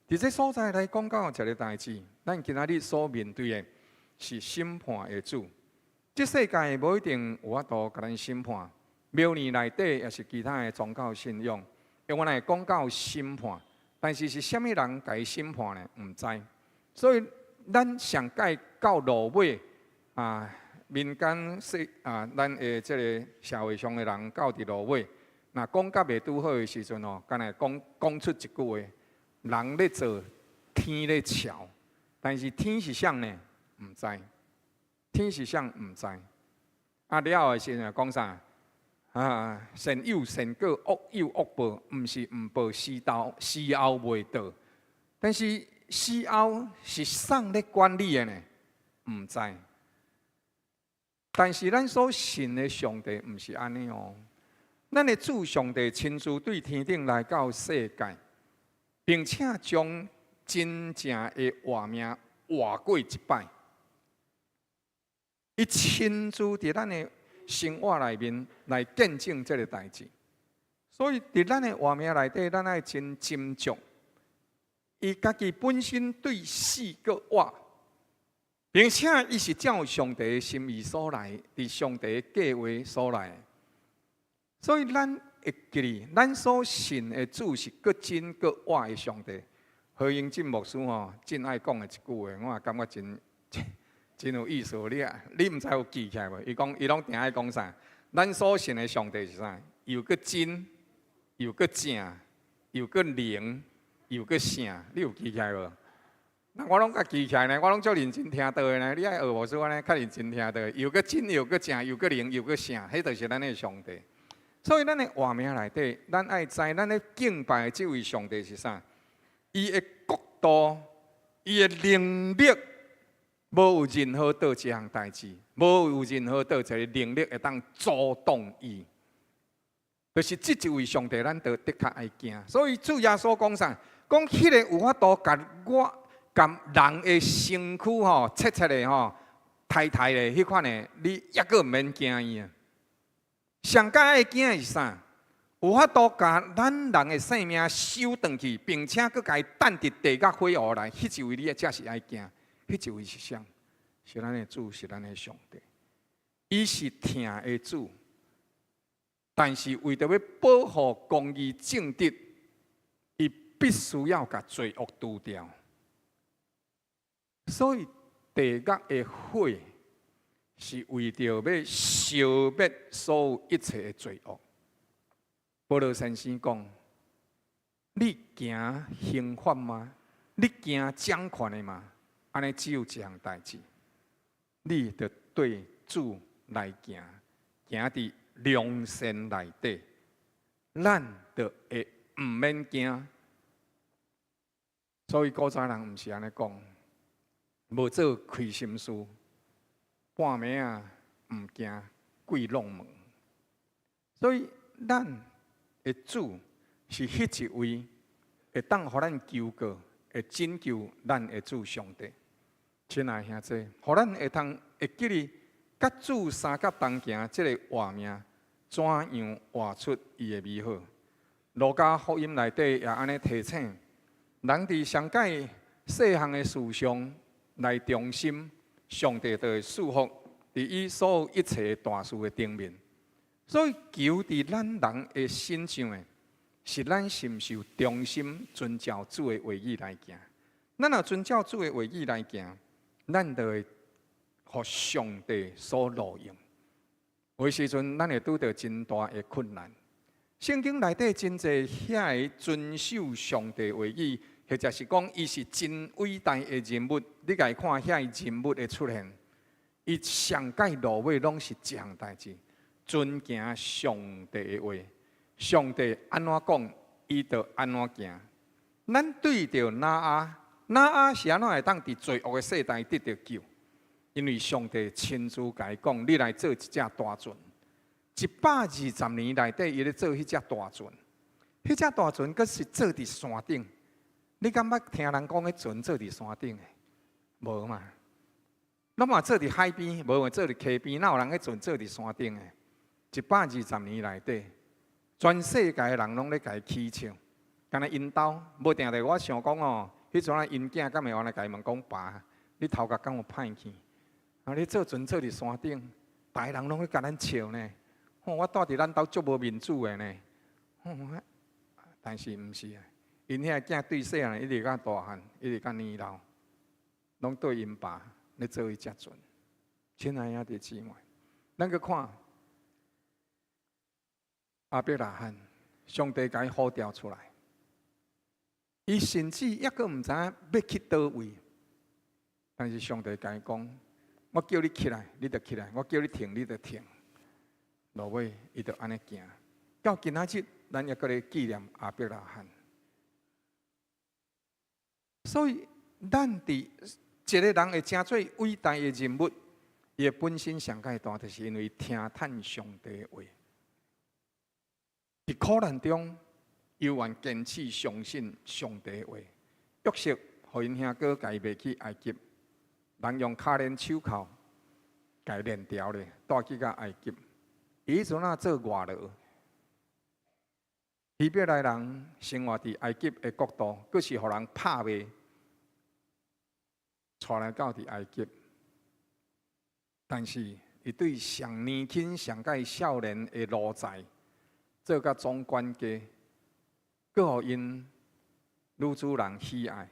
佇這所在來講到一个代誌，咱今仔日所面對的是審判的主。這世界無一定有法度共咱審判，廟裡內底抑是其他的宗教信仰，永遠會講到審判，但是是啥物人共伊審判呢？毋知。所以咱上蓋到落尾啊，民間世啊，咱的這个社會上的人到佇落尾，若講甲袂拄好的時陣哦，敢若講講出一句話。人咧做，天咧瞧，但是天是啥呢？毋知，天是啥毋知。啊，了後的時陣講啥？啊，善有善果，惡有惡報，毋是毋報，時到時候未到。但是時候是啥咧管理的呢？毋知。但是咱所信的上帝毋是按呢哦。咱的主上帝親自對天頂來到世界。並且將真正的活命活過一擺，伊親自佇咱的生活內面來見證這个代誌。所以佇咱的活命內底，咱愛真斟酌。伊家己本身對死閣活，並且伊是照上帝的心意所來，佇上帝的計劃所來。所以咱會記得，咱所信的主是閣真閣活的上帝。何英進牧師吼，真愛講的一句話，我也感覺真真有意思。你啊，你毋知有記起來無？伊講，伊攏定愛講啥？咱所信的上帝是啥？又閣真，又閣正，又閣靈，又閣聖。你有記起來無？那我攏共記起來呢，我攏足認真聽道的呢。你愛學牧師按呢，較認真聽道。又閣真，又閣正，又閣靈，又閣聖，彼就是咱的上帝。所以咱的活命內底，咱愛知咱咧敬拜的這位上帝是啥？伊的國度，伊的能力，無有任何佗一項代誌，無有任何佗一个能力會當阻擋伊。就是這一位上帝，咱都的確愛驚。所以主耶穌講啥？講彼个有法度共我共人的身軀吼，切切的吼，刣刣咧，彼款的，你抑閣毋免驚伊啊。上蓋愛驚的是啥？有法度共咱人的性命收轉去，並且閣共伊擲佇地獄火湖內，彼一位你才是愛驚。彼一位是啥？是咱的主，是咱的上帝。伊是疼的主，但是為著欲保護公義正直，伊必須要共罪惡除掉。所以地獄的火是為著欲燒滅所有一切的罪惡。保羅先生講：你驚刑罰嗎？你驚掌權的嗎？按呢只有一項代誌，你著對主來行，行佇良善內底，咱就會毋免驚。所以古早人毋是按呢講，無做虧心事，半暝仔毋驚鬼挵門。所以咱的主是彼一位會當予咱求告、會拯救咱的主上帝。親愛兄弟，予咱會通會記得佮主相佮同行這个活命，怎樣活出伊的美好？路加福音內底也按呢提醒，人佇上蓋細項的事上來忠心，上帝就會賜福佇伊所有一切大事的頂面。所以求佇咱人的身上的，是咱是毋是有忠心遵照主的話語來行？咱若遵照主的話語來行，咱就會予上帝所錄用。有時陣，咱會拄著真大的困難。聖經內底真濟遐个遵守上帝話語，或者是講伊是真偉大的人物。你共伊看遐个人物的出現，伊上蓋落尾攏是一項代誌。遵行上帝的話，上帝按怎講，伊就按怎行。咱對著挪亞，挪亞是按怎會當佇罪惡的世代得著救？因為上帝親自共伊講：你來做一隻大船。120年內底，伊咧做彼隻大船。彼隻大船閣是做佇山頂。你敢捌聽人講彼船做佇山頂的？無嘛？攏嘛做佇海邊，無嘛做佇溪邊，哪有人彼船做佇山頂的？120年內底，全世界的人攏咧共伊起笑，敢若𪜶兜無定定我想講哦，彼陣仔𪜶囝敢會按呢共伊問講爸，你頭殼敢有歹去？啊，你做船做佇山頂，逐个人攏咧共咱笑呢。吼，我蹛佇咱兜足無面子的呢。吼，但是毋是啊，𪜶遐囝對細漢一直到大漢，一直到年老，攏對𪜶爸咧做彼隻船。親愛兄弟姊妹，咱閣看。亞伯拉罕，上帝共伊呼召出來，伊甚至抑閣毋知影欲去佗位，但是上帝共伊講：我叫你起來，你就起來；我叫你停，你就停。落尾，伊就按呢行。到今仔日，咱抑閣咧紀念亞伯拉罕。所以，咱佇一个人會成做偉大的人物，伊的本身上蓋大，就是因為聽趁上帝的話。佇苦難中，猶原堅持相信上帝的話。約瑟予𪜶兄哥共伊賣去埃及，人用跤鏈手銬共伊鏈牢咧，帶去到埃及。伊彼陣仔做外勞。希伯來人生活佇埃及的國度，閣是予人拍賣，帶來到佇埃及。但是，伊對上年輕、上蓋少年的奴才，做甲總管家，閣予𪜶女主人喜愛，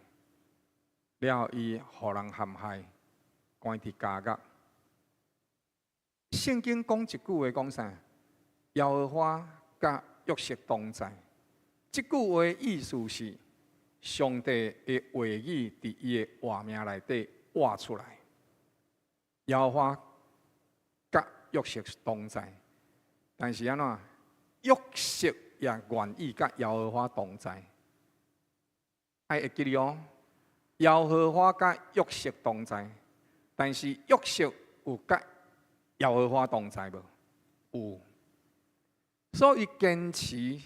了後伊予人陷害，關佇監獄。聖經講一句話，講啥？耶和華佮約瑟同在。這句話意思是，上帝的話語佇伊的活命內底活出來。耶和華佮約瑟同在，但是按怎？約瑟也願意佮耶和華同在。愛會記得哦，耶和華佮約瑟同在，但是約瑟有佮耶和華同在無？有。所以堅持佇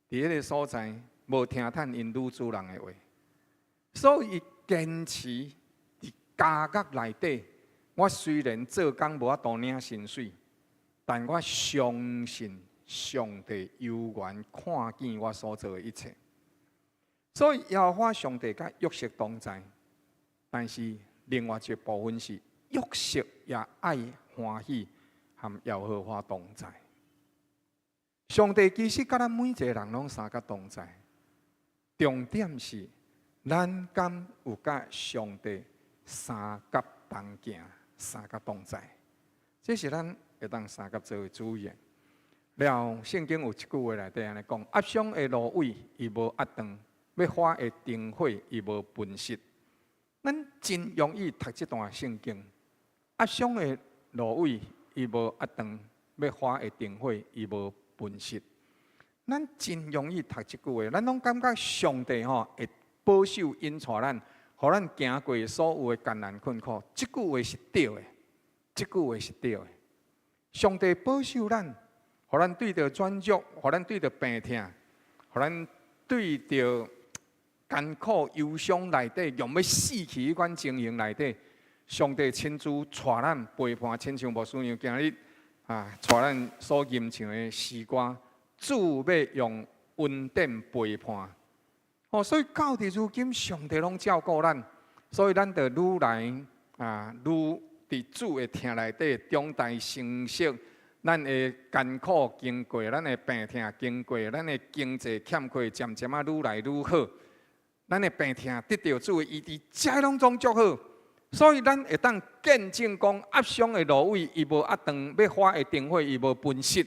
彼个所在，無聽趁𪜶女主人的話，所以堅持佇監獄內底，我雖然做工無法度領薪水，但我相信上帝猶原看見我所做的一切。所以耶和華上帝佮約瑟同在，但是另外一個部分是約瑟也愛歡喜和耶和華同在。上帝其實佮咱每一個人攏相佮同在，重點是咱敢有佮上帝相佮同行、相佮同在，這是咱會當相佮做的主意。了，聖經有一句話內底按呢講：壓傷的蘆葦伊無壓斷，欲花的燈火伊無噴熄。咱真容易讀這段聖經，壓傷的蘆葦伊無壓斷，欲花的燈火伊無噴熄。咱真容易讀這句話，咱攏感覺上帝吼會保守引帶咱，予咱行過所有的艱難困苦。這句話是對的，這句話是對的。上帝保守咱，予咱對著軟弱，予咱對著病痛，予咱對著艱苦憂傷內底，用欲死去彼款情形內底，上帝親自帶咱陪伴，親像牧師娘今日啊，帶咱所吟唱的詩歌，主欲用恩典陪伴。哦，所以到佇如今，上帝攏照顧咱，所以咱就愈來啊，愈佇主的疼內底長大成熟。咱的艱苦經過，咱的病痛經過，咱的經濟欠缺漸漸仔愈來愈好。咱的病痛得著主的醫治，這攏總足好。所以咱會當見證講，壓傷的蘆葦伊無壓斷，欲花的燈火伊無噴熄。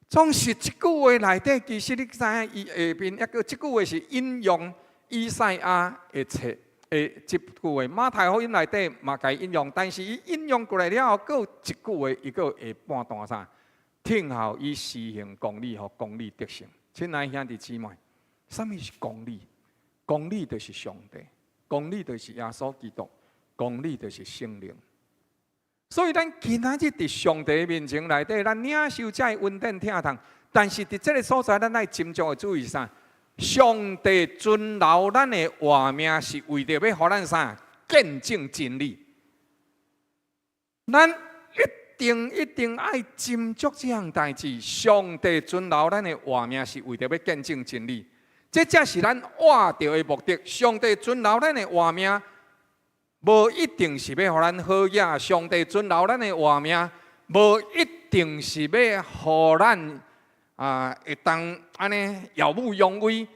總是這句話內底，其實你知影，伊下面抑閣這句話是引用以賽亞的冊的這句話，馬太福音內底嘛共伊引用，但是伊引用過來了後，閣有一句話，伊閣下半段啥？聽候伊施行公義，予公義得勝。親愛兄弟姊妹，啥物是公義？公義就是上帝，公義就是耶穌基督，公義就是聖靈。所以咱今仔日佇上帝面前內底，咱領受這个恩典疼痛，但是佇這个所在，咱愛斟酌的注意啥？上帝存留咱的活命，是為著欲予咱啥？見證真理。咱一定一定愛斟酌這項代誌。上帝存留咱的活命，是為著欲見證真理。這才是咱活著的目的。上帝存留咱的活命，無一定是欲予咱好額。上帝存留咱的活命，無一定是欲予咱啊會當按呢耀武揚威。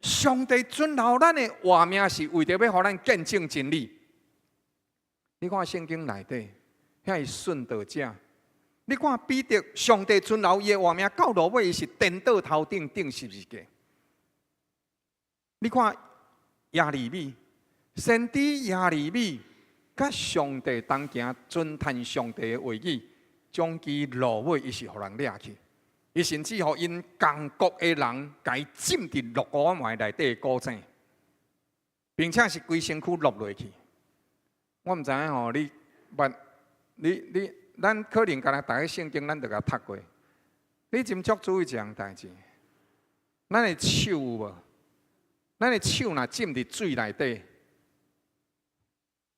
上帝存留咱的活命，是為著欲予咱見證真理。你看聖經內底，遐个殉道者，你看彼得，上帝存留伊的活命，到落尾伊是顛倒頭頂釘十字架。你看耶利米，先知耶利米，佮上帝同行，遵趁上帝的話語，終其落尾伊是予人掠去，伊甚至予𪜶仝國的人共伊浸佇肋骨仔糜內底的古井，並且是規身軀落落去。我毋知影吼，你捌你你，咱可能干焦逐个聖經，咱就共讀過。你斟酌注意一項代誌，咱的手有無？咱的手若浸佇水內底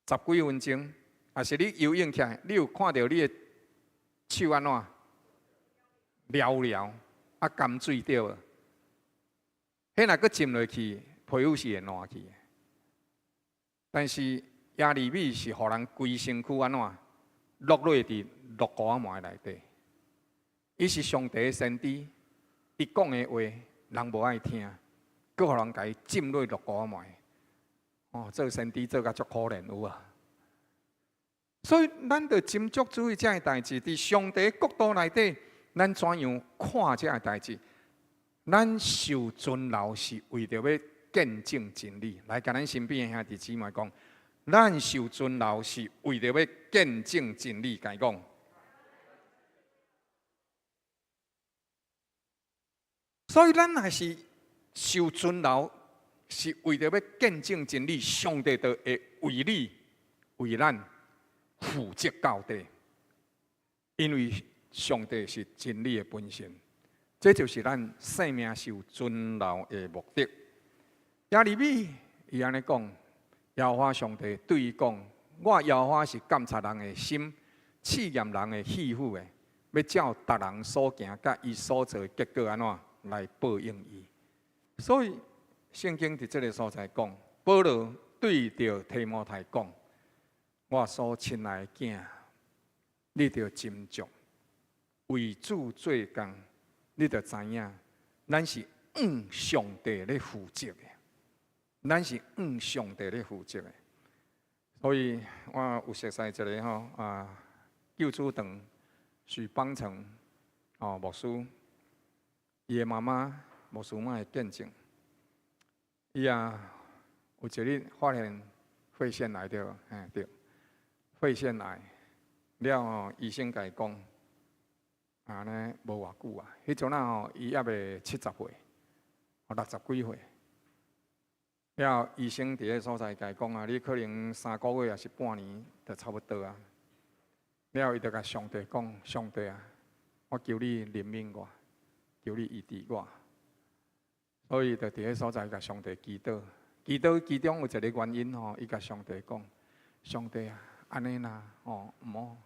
十幾分鐘，抑是你游泳起來，你有看著你的手按怎？黏黏啊，含水對無？彼若閣浸落去，皮膚是會爛去的。但是耶利米是予人規身軀按怎落落佇肋骨仔糜內底。伊是上帝的先知，伊講的話人無愛聽，閣予人共伊浸落肋骨仔糜。哦，做先知做甲足可憐有啊。所以咱著斟酌注意這个代誌，佇上帝國度內底，咱怎樣看這个代誌？咱受存留是為著欲見證真理。來，共咱身邊的兄弟姊妹講，咱受存留是為著欲見證真理。共伊講。所以咱若是受存留，是為著欲見證真理，上帝就會為你、為咱負責到底。因為上帝是真理的本身，這就是咱生命受存留的目的。耶利米伊按呢講，耶和華上帝對伊講：我耶和華是監察人的心，試驗人的肺腑的，欲照逐人所行佮伊所做的結果按怎來報應伊。所以聖經佇這个所在講，保羅對著提摩太講：我所親愛的囝，你著斟酌為主做工，你著知影，咱是向上帝咧負責的，咱是向上帝咧負責的。所以我有熟似一个吼啊，救主堂許邦成哦牧師，伊的媽媽牧師媽的見證，伊啊有一日發現肺腺癌對，嘿對，肺腺癌了後，醫生共伊講，按呢無偌久啊，彼陣仔吼伊猶未70歲，60幾歲。了後醫生佇彼所在共伊講啊，你可能3個月抑是半年就差不多啊。了後伊就共上帝講：上帝啊，我求你憐憫我，求你醫治我。所以就佇彼所在共上帝祈禱，祈禱其中有一个原因吼，伊共上帝講：上帝啊，按呢啦，吼，毋好，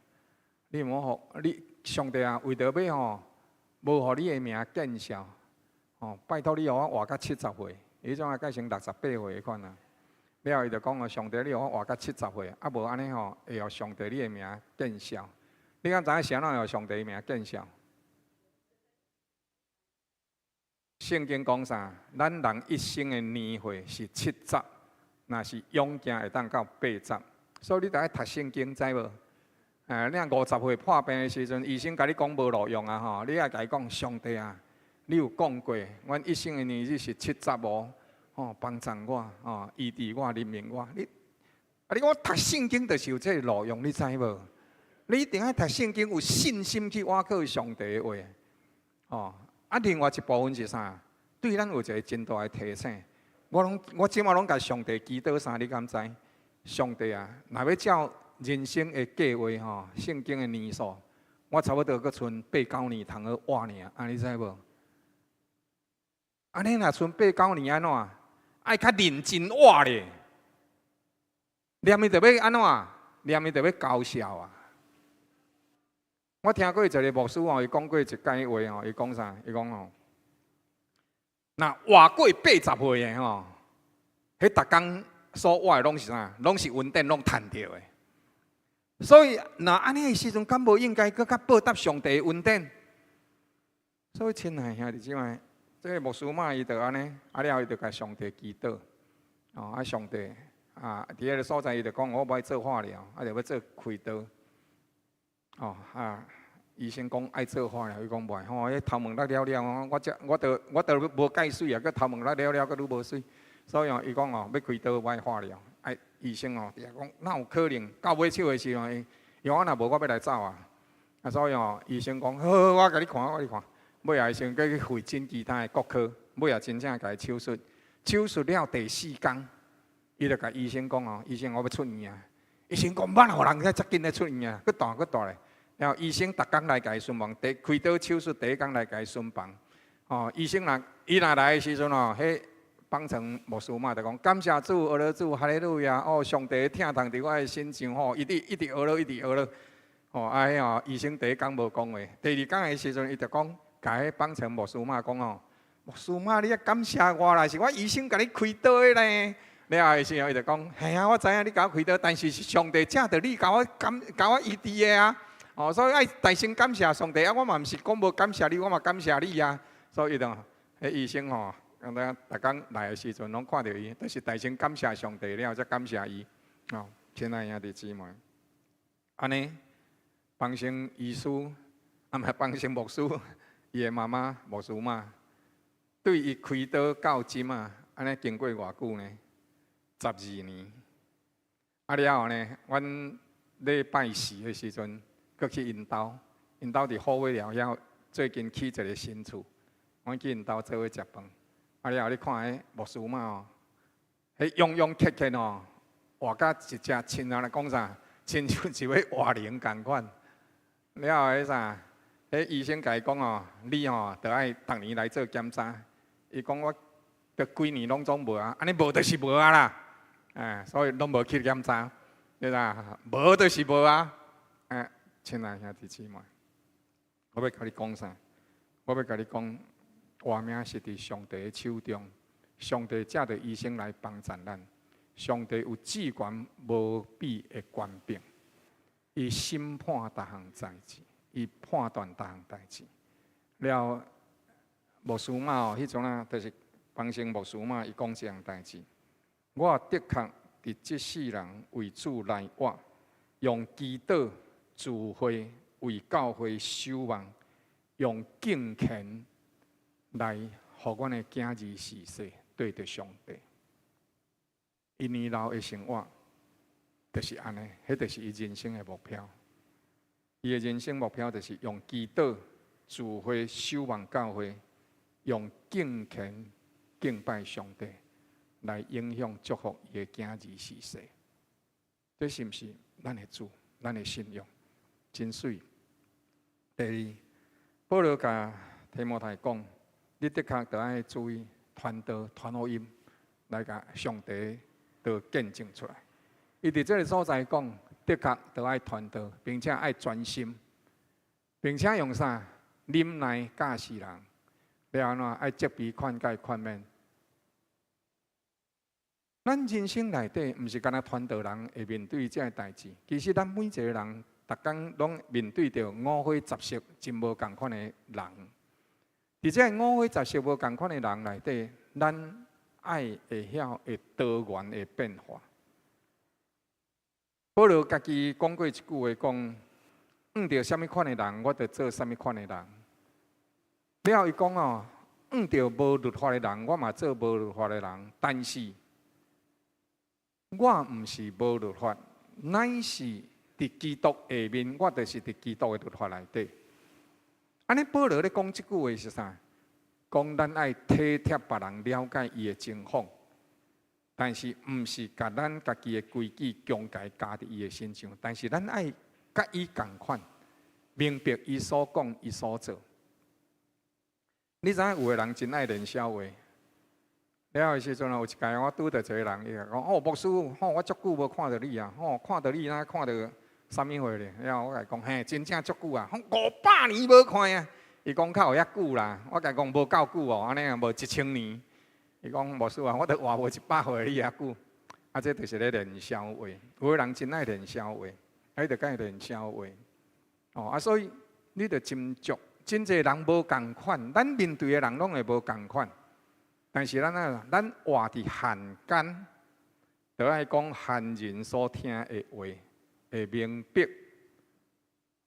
你毋好予你上帝啊，為著欲吼，無予你的名見笑，吼，拜託你予我活到七十歲。彼種啊，改成68歲彼款啊。了後伊就講哦，上帝，你予我活到七十歲，啊無按呢吼，會予上帝你的名見笑。你敢知影啥人予上帝的名見笑？聖經講啥？咱人一生的年歲是七十，若是勇健會當到80。所以你著愛讀聖經，知無？哎，你若50歲破病的時陣，醫生共你講無路用啊吼，你愛共伊講上帝啊，你有講過，阮一生的年日是七十哦，吼，幫助我，吼，醫治我，憐憫我。你啊，你講我讀聖經就是有這个路用，你知無？你一定愛讀聖經，有信心去倚靠上帝的話，吼。啊，另外一部分是啥？對咱有一个真大的提醒。我攏我這馬攏共上帝祈禱啥？你敢知？上帝啊，若欲照人生的計劃吼，聖經的年數，我差不多閣賰八九年通好活爾，啊，你知無？按呢若賰八九年按怎？愛較認真活咧，念伊就欲按怎？念伊就欲搞笑啊！我聽過一个牧師吼，伊講過一擺話吼，伊講啥？伊講吼，若活過80歲的吼，彼逐工所活的攏是啥？攏是恩典，攏趁著的。所以，若按呢的時陣，敢無應該閣較報答上帝的恩典？所以，親愛兄弟姊妹，這个牧師媽伊就按呢，啊了後伊就共上帝祈禱，哦，啊上帝啊，佇彼个所在伊就講，我欲做化療，啊就欲做開刀。哦啊！醫生講愛做化療，伊講袂吼，彼頭毛甩了了，我這我著我著無介媠啊，閣頭毛甩了了，閣愈無媠。所以哦，伊講哦，欲開刀欲化療，愛醫生哦，佇遐講哪有可能？到尾手的時陣，伊講若無我欲來走啊！啊，所以哦，醫生講好，我共你看，我共你看。尾仔時陣閣去會診其他的骨科，尾仔真正共伊手術。手術了第四工，伊就共醫生講哦，醫生我欲出院啊！醫生講哪有人遮緊咧出院啊？閣蹛閣蹛咧。然後醫生逐工來共伊巡房，第開刀手術第一工來共伊巡房。哦，醫生若伊若來的時陣哦，彼邦成牧師嘛就講感謝主，阿羅主，哈利路亞！哦，上帝疼痛佇我的身上吼，一直一直阿羅，一直阿羅。哦，啊彼哦，醫生第一工無講話，第二工的時陣，伊就講，共彼邦成牧師媽講哦，牧師媽，你愛感謝我啦，是我醫生共你開刀的呢。了後的時候，伊就講，嘿啊，我知影你共我開刀，但是是上帝藉著你共我感，共我醫治的啊。哦，所以愛大聲感謝上帝啊！我嘛毋是講無感謝你，我嘛感謝你啊！所以就，彼醫生吼，剛才逐工來的時陣，攏看著伊，就是大聲感謝上帝了，才感謝伊。哦，親愛兄弟姊妹，按呢，邦成醫師，啊毋係邦成牧師，伊的媽媽牧師媽，對伊開刀到今啊，按呢經過偌久呢？12年。啊了後呢，阮禮拜四的時陣，閣去𪜶兜，𪜶兜佇虎尾寮遐，最近起一个新厝，阮去𪜶兜做伙食飯。啊了後你看彼牧師媽哦，彼勇勇怯怯哦，活甲一隻親像咧講啥，親像一尾活靈仝款。了後彼啥，彼醫生共伊講哦，你吼著愛逐年來做檢查。伊講我著幾年攏總無啊，按呢無就是無啊啦，哎，所以攏無去檢查。對啦，無就是無啊！啊，親愛兄弟姊妹，我欲共你講啥？我欲共你講，活命是佇上帝的手中，上帝藉著醫生來幫贊咱。上帝有至懸無比的權柄，伊審判逐項代誌，伊判斷逐項代誌。了，牧師媽哦，彼陣啊，就是方生牧師媽，伊講這項代誌。我的確佇這世人為主來活，用祈禱、聚會為教會守望，用敬虔來予阮的囝兒受洗對著上帝。伊年老的生活就是按呢，彼就是伊人生的目標。伊的人生目標就是用祈禱、聚會守望教會，用敬虔敬拜上帝，來影響祝福伊的囝兒受洗。這是毋是咱的主、咱的信仰？真媠。第二，保羅共提摩太講：你的確著愛注意傳道、傳福音，來共上帝都見證出來。伊佇這个所在講，的確著愛傳道，並且愛專心，並且用啥忍耐教示人，了按怎愛責備、勸誡、勸勉。咱人生內底，毋是干焦傳道人會面對這个代誌。其實咱每一個人，逐工攏面對著五花雜色、真無仝款的人。佇這个五花雜色無仝款的人內底，咱愛會曉會多元的變化。保羅家己講過一句話，講遇著啥物款的人，我就做啥物款的人。了後伊講哦，遇著無律法的人，我嘛做無律法的人。但是，我毋是無律法，乃是佇基督下面，我就是佇基督的律法內底。按呢，保羅咧講這句話是啥？講咱愛體貼別人，了解伊的情況，但是毋是共咱家己的規矩強共加佇伊的身上。但是咱愛佮伊仝款，明白伊所講，伊所做。你知影有的人真愛練痟話。了的時陣有一擺我拄著一个人，伊就講：哦，牧師，吼，我足久無看著你啊！吼，看著你若看著啥物貨咧？了後我共伊講：嘿，真正足久啊！500年無看啊！伊講較有遐久啦，我共伊講無夠久哦，按呢啊無1000年。伊講牧師啊，我都活無100歲，你遐久。啊，這就是咧練痟話。有的人真愛練痟話，彼就共伊練痟話。哦，啊，所以你著斟酌，真濟人無仝款，咱面對的人攏會無仝款。但是咱啊，咱活佇漢間，著愛講漢人所聽的話，會明白。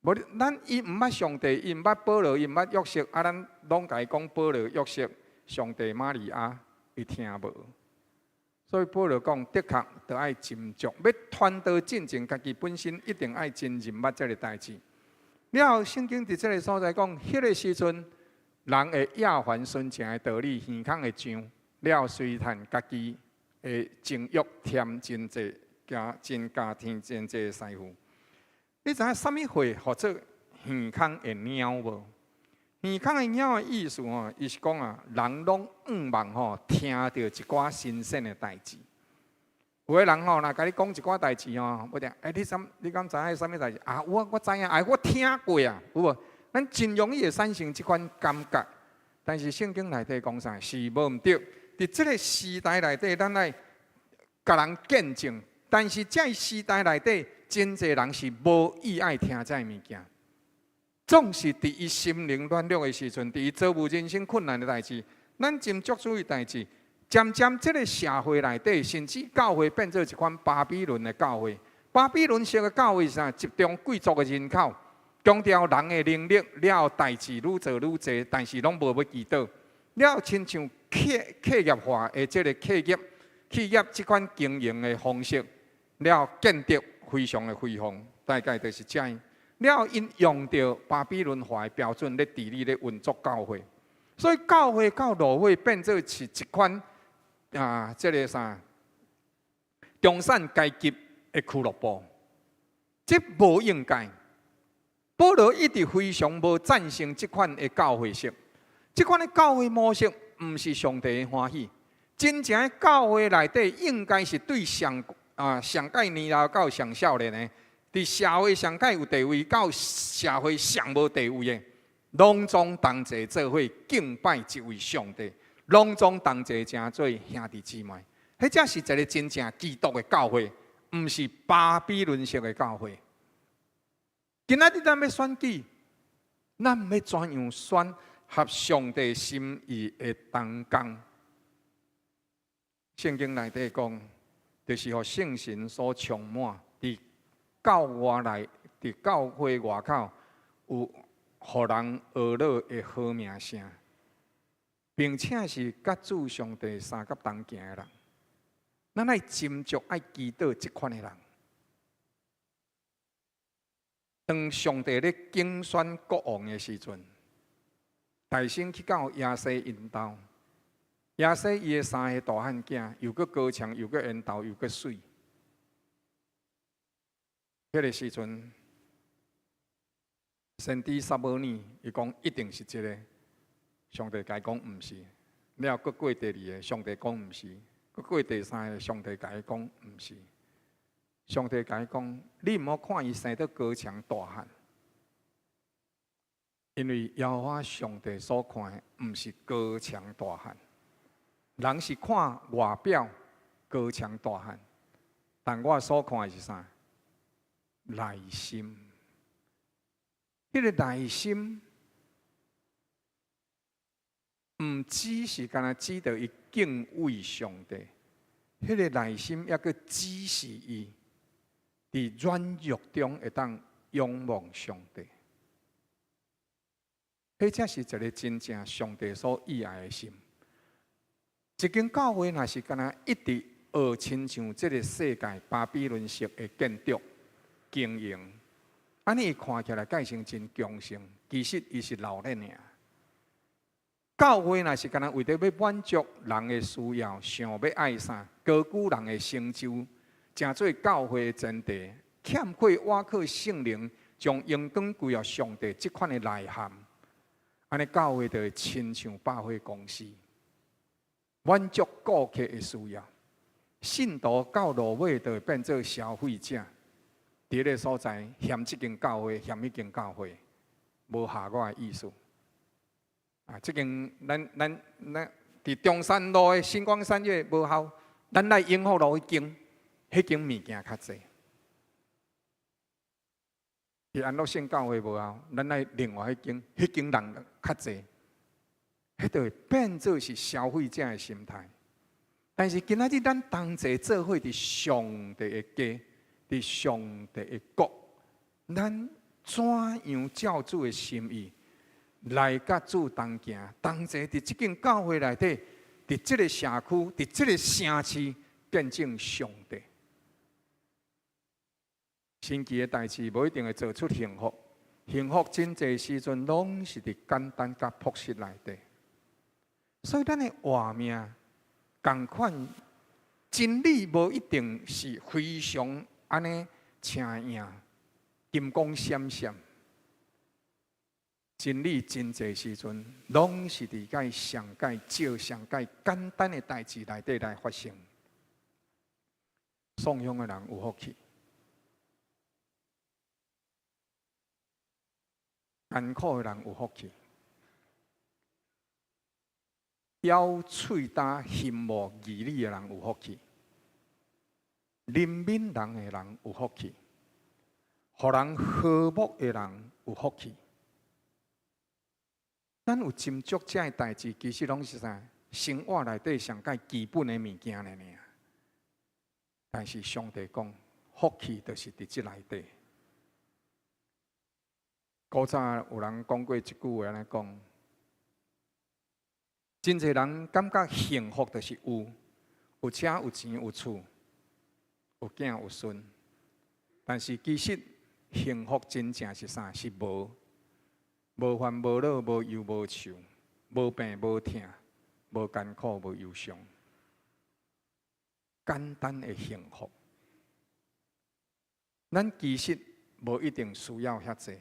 無咱伊毋捌上帝，伊毋捌保羅，伊毋捌約瑟，啊，咱攏共伊講保羅、約瑟、上帝、瑪利亞，伊聽無。所以保羅講，的確著愛斟酌，欲傳道進前，家己本身一定愛真認捌這个代誌。了後，聖經佇這个所在講，彼个時陣，人會厭煩純正的道理，耳孔會脹，了隨趁家己的情欲添真濟，加真加添真濟師傅。你知影啥物貨號做耳孔會貓無？耳孔會貓的意思吼，伊是講啊，人攏向望吼聽著一寡新鮮的代誌。有的人吼，若共你講一寡代誌吼，無定，欸，你敢知影啥物代誌？啊，我知影，哎，我聽過啊，有無？咱真容易會產生這款感覺。但是聖經內底講啥？是無毋對。佇這个時代內底，咱愛共人見證。但是這个時代內底，真濟人是無意愛聽這个物件。總是佇伊心靈軟弱的時陣，佇伊遭遇人生困難的代誌，咱真足注意代誌。漸漸這个社會內底，甚至教會變做一款巴比倫的教會。巴比倫式的教會是啥？集中貴族的人口，強調人的能力，了後代誌愈做愈濟，但是攏無欲祈禱。了後親像企業化的這个企業這款經營的方式，了後見得非常的輝煌，大概就是這樣。了後𪜶用著巴比倫化的標準咧治理咧運作教會，所以教會到落尾變做是一款啊，這个啥中產階級的俱樂部，這無應該。保羅一直非常無贊成這款的教會式，這款的教會模式毋是上帝的歡喜。真正的教會內底應該是對上啊，上蓋年老到上少年的，佇社會上蓋有地位到社會上無地位的，攏總同齊做伙敬拜這位上帝，攏總同齊成做兄弟姊妹。彼才是一个真正基督的教會，毋是巴比倫式的教會。今仔日咱欲選舉，咱欲怎樣選合上帝心意的同工？聖經內底講，就是予聖神所充滿，佇教外內，佇教會外口有予人呵咾的好名聲，並且是佮主上帝相佮同行的人。咱愛斟酌愛祈禱這款的人。當上帝咧揀選國王的時陣，大先去到耶西𪜶兜，耶西伊的三个大漢囝，又閣高強，又閣緣投，又閣媠。彼个時陣，先知撒母耳伊講一定是這个，上帝共伊講毋是。了閣過第二个，上帝講毋是。閣過第三個，上帝共伊講毋是。上帝共伊講，你毋好看伊生得高強大漢，因為耶和華上帝所看的毋是高強大漢，人是看外表高強大漢，但我所看的是啥？內心。彼个內心，毋只是干焦指著伊敬畏上帝，彼个內心抑閣指示伊佇軟弱中會當仰望上帝。彼才是一个真正上帝所喜愛的心。一間教會若是干焦一直學親像這个世界巴比倫式的建築經營，按呢伊看起來蓋成真強盛，其實伊是鬧熱爾。教會若是干焦為著欲滿足人的需要，想欲愛啥，高舉人的成就，成做教會的前提，欠缺倚靠聖靈，將榮光歸予上帝這款的內涵，按呢教會就會親像百貨公司，滿足顧客的需要，信徒到落尾就會變做消費者，佇彼个所在嫌這間教會，嫌彼間教會，無合我的意思。啊，這間咱咱咱佇中山路的新光三越無效，咱來永福路彼間，彼間物件較濟。佇安樂聖教會無效，咱來另外彼間，彼間人較濟，彼就會變做是消費者的心態。但是今仔日咱同齊做伙佇上帝的家，佇上帝的國，咱怎樣照主的心意來佮主同行，同齊佇這間教會內底，佇這个社區，佇這个城市見證上帝。神奇的代誌無一定會做出幸福，幸福真濟時陣攏是佇簡單佮樸實內底。所以咱的活命仝款，真理無一定是非常按呢青穎、金光閃閃。真理真濟時陣，攏是佇蓋上蓋少、上蓋簡單的代誌內底來發生。送香的人有福氣，艱苦的人有福氣，咬喙焦羨慕義理的人有福氣，憐憫人的人有福氣，予人和睦的人有福氣。咱有斟酌這个代誌，其實攏是啥？生活內底上蓋基本的物件爾爾。但是上帝講，福氣就是佇這內底。古早有人講過一句話，按呢講：真濟人感覺幸福就是有，有車有錢有厝，有囝有孫。但是其實幸福真正是啥？是無。無煩無惱，無憂無愁，無病無疼，無艱苦無憂傷，簡單的幸福。咱其實無一定需要遐濟，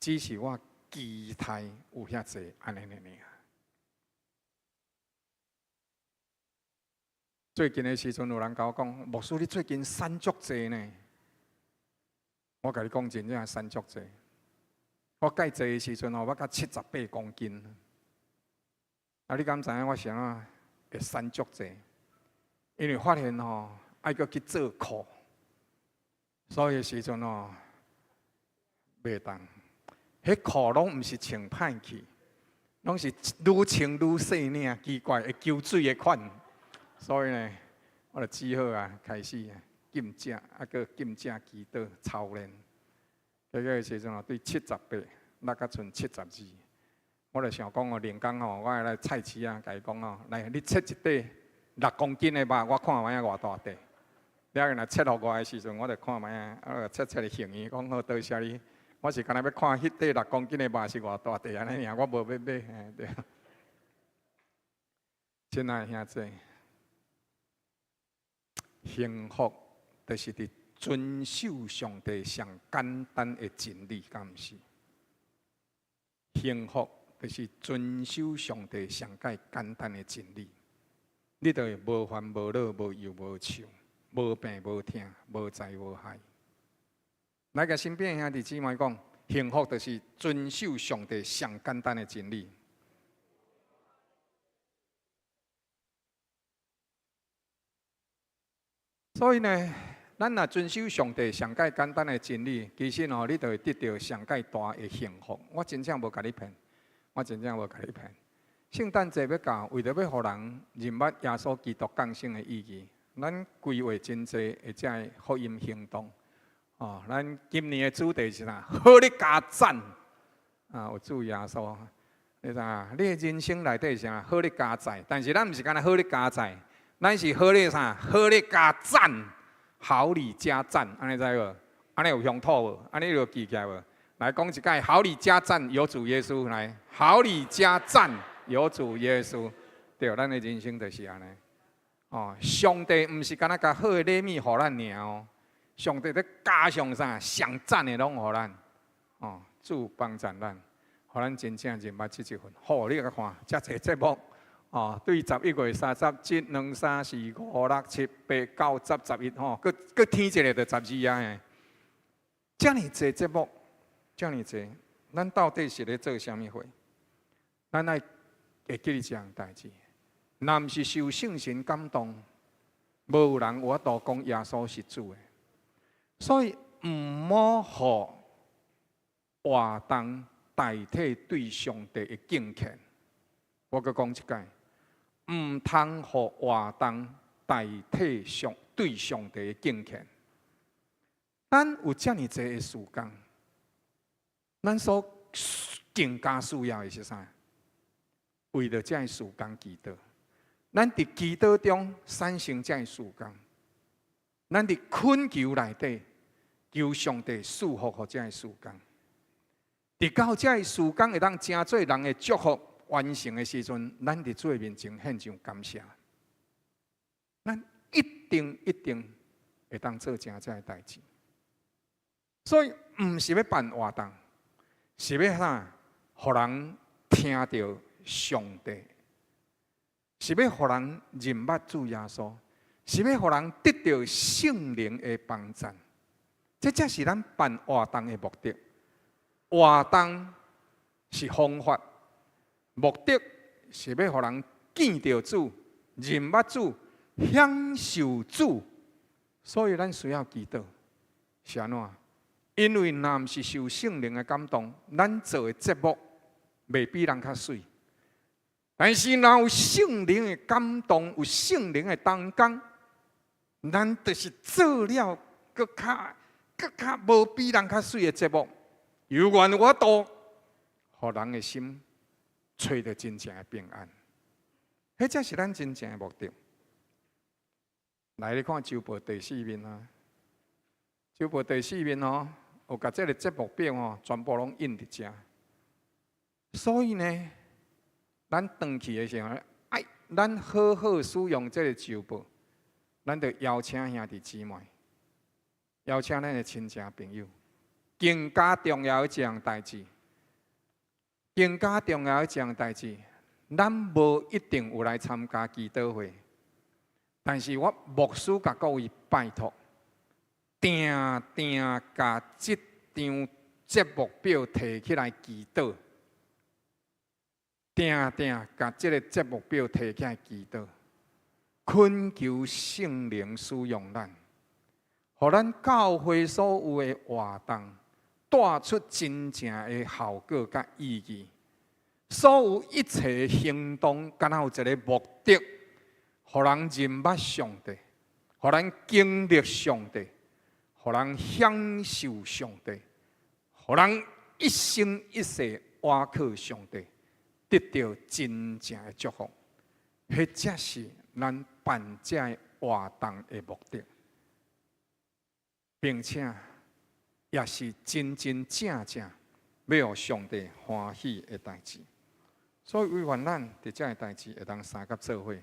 只是我期待有遐濟按呢爾。最近的時陣有人共我講，牧師你最近瘦足濟呢？我共你講真正瘦足濟。我介濟的時陣吼，我才78公斤。啊，你敢知影我啥物會瘦足濟？因為發現吼，愛閣去做褲，所以時陣吼袂當。彼褲攏毋是穿歹去，攏是愈穿愈細領，奇怪會搝水的款。所以呢，我就只好啊，開始禁食，啊，閣禁食祈禱操練。結果的時陣哦，對78落甲賰72。我就想講哦，連工吼，我來菜市啊，共伊講哦，來，你切一塊6公斤的肉，我看覓仔偌大塊。了若切予我的時陣，我就看覓仔，啊，切切咧形伊，講好多謝你。我是干焦欲看彼塊6公斤的肉是偌大塊按呢爾，我無欲買，嘿對。親愛的兄弟，幸福就是佇遵守上帝上簡單的真理，敢毋是？幸福就是遵守上帝上蓋簡單的真理，你就會無煩無惱、無憂無愁、無病無疼、無災無害。來，共身邊兄弟姊妹講，幸福就是遵守上帝上簡單的真理。所以呢，咱若遵守上帝上蓋簡單的真理，其實哦，你就會得著上蓋大的幸福。我真正無共你騙，我真正無共你騙。聖誕節欲到，為著欲予人認捌耶穌基督降生的意義，咱規劃真濟的這个福音行動。哦，咱今年的主題是啥？好哩加讚啊！有主耶穌，你知影？你的人生內底是啥？好哩加載，但是咱毋是干焦好哩加載。咱是好哩啥？好哩加讚，好哩加讚，按呢知無？按呢有鄉土無？按呢有記起來無？來講一擺，好哩加讚有主耶穌來，好哩加讚有主耶穌，對，咱的人生就是按呢。哦，上帝毋是干焦共好的禮物予咱爾哦，上帝閣加上啥？上讚的攏予咱。哦，主幫贊咱，予咱真正認捌這一份。好，你來看，遮濟節目。哦，對11月30，一、兩、三、四、五、六、七、八、九、十、11吼，閣閣添一个就12啊嘿。遮爾濟節目，遮爾濟，咱到底是咧做啥物貨？咱愛會記得這項代誌，若毋是受聖神感動，無有人有法度講耶穌是主的。所以毋好予活動代替對上帝的敬虔。我閣講一擺。毋通予活動代替上對上帝的敬虔。咱有遮爾濟的時間，咱所更加需要的是啥？為著這个時間祈禱，咱佇祈禱中產生這个時間，咱佇懇求內底求上帝賜福予這个時間。直到這个時間會當成做人的祝福完成的時陣，咱佇主的面前獻上感謝。咱一定一定會當做成這个代誌。所以，毋是欲辦活動，是欲啥？予人聽著上帝，是欲予人認捌主耶穌，是欲予人得著聖靈的幫贊。這才是咱辦活動的目的。活動是方法，目的是欲予人見著主、認捌主、享受主。所以咱需要祈禱，是按怎？因為若毋是受聖靈的感動，咱做的節目袂比人較媠。但是若有聖靈的感動，有聖靈的同工，咱就是做了閣較閣較無比人較媠的節目，猶原有法度，予人的心揣著真正的平安。彼才是咱真正的目的。來，你看周報第四面啊，周報第四面哦，有共這个節目表哦，全部攏印佇遮。所以呢，咱轉去的時候，愛咱好好使用這个周報，咱就邀請兄弟姊妹，邀請咱的親戚朋友。更加重要的一項代誌，更加重要的一項代誌，咱無一定有來參加祈禱會，但是我牧師共各位拜託，定定共這張節目表提起來祈禱，定定共這个節目表提起來祈禱，懇求聖靈使用咱，予咱教會所有的活動帶出真正的效果佮意義。所有一切行動，敢若有一个目的，予人認捌上帝，予人經歷上帝，予人享受上帝，予人一生一世倚靠上帝，得著真正的祝福。彼才是咱辦這个活動的目的，並且也是真真正正欲予上帝歡喜的代誌。所以，惟願咱佇這个代誌會當相佮做伙，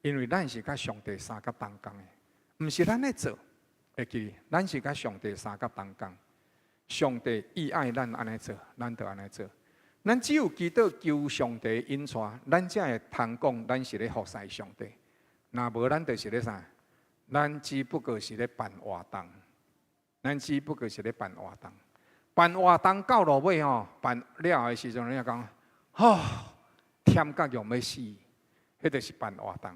因為咱是佮上帝相佮同工的，毋是咱咧做，會記咱是佮上帝相佮同工。上帝伊愛咱按呢做，咱就按呢做。咱只有祈禱求上帝引帶，咱才會通講咱是咧服侍上帝。若無，咱就是咧啥？咱只不過是咧辦活動，咱只不過是咧辦活動。辦活動到落尾吼，辦了的時陣，你講，吼，忝甲欲欲死，彼就是辦活動。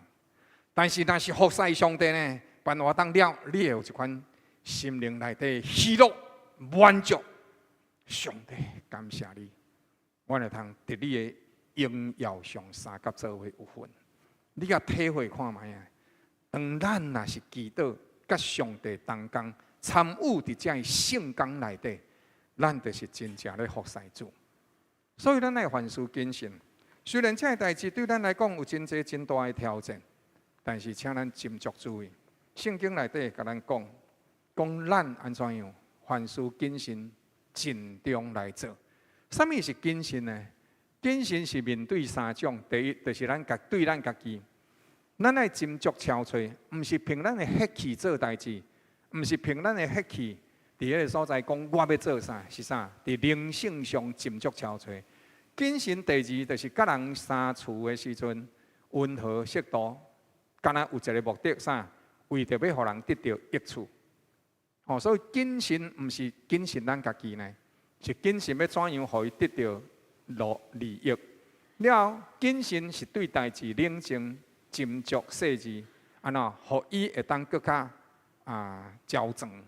但是若是服侍上帝呢？辦活動了，你會有一款心靈內底喜樂滿足。上帝感謝你，我會通佇你的榮耀上相佮做伙有份。你共體會看覓啊？當咱若是祈禱，佮上帝同工參與佇這个聖工內底，咱就是真正咧服侍主。所以咱愛凡事謹慎。雖然這个代誌對咱來講有真濟真大的挑戰，但是請咱斟酌注意。聖經內底共咱講，講咱按怎樣，凡事謹慎，慎重來做。啥物是謹慎呢？謹慎是面對三種，第一就是咱家對咱家己，咱愛斟酌敲揣，毋是憑咱的血氣做代誌，毋是憑咱的血氣佇彼个所在講我欲做啥是啥，佇靈性上斟酌敲揣。謹慎第二就是佮人相處的時陣，溫和適度，敢若有一个目的啥？為著欲予人得著益處。哦，所以謹慎毋是謹慎咱家己呢，是謹慎欲怎樣予伊得著利益。了後謹慎是對代誌冷靜、斟酌細緻，按怎予伊會當閣較周全。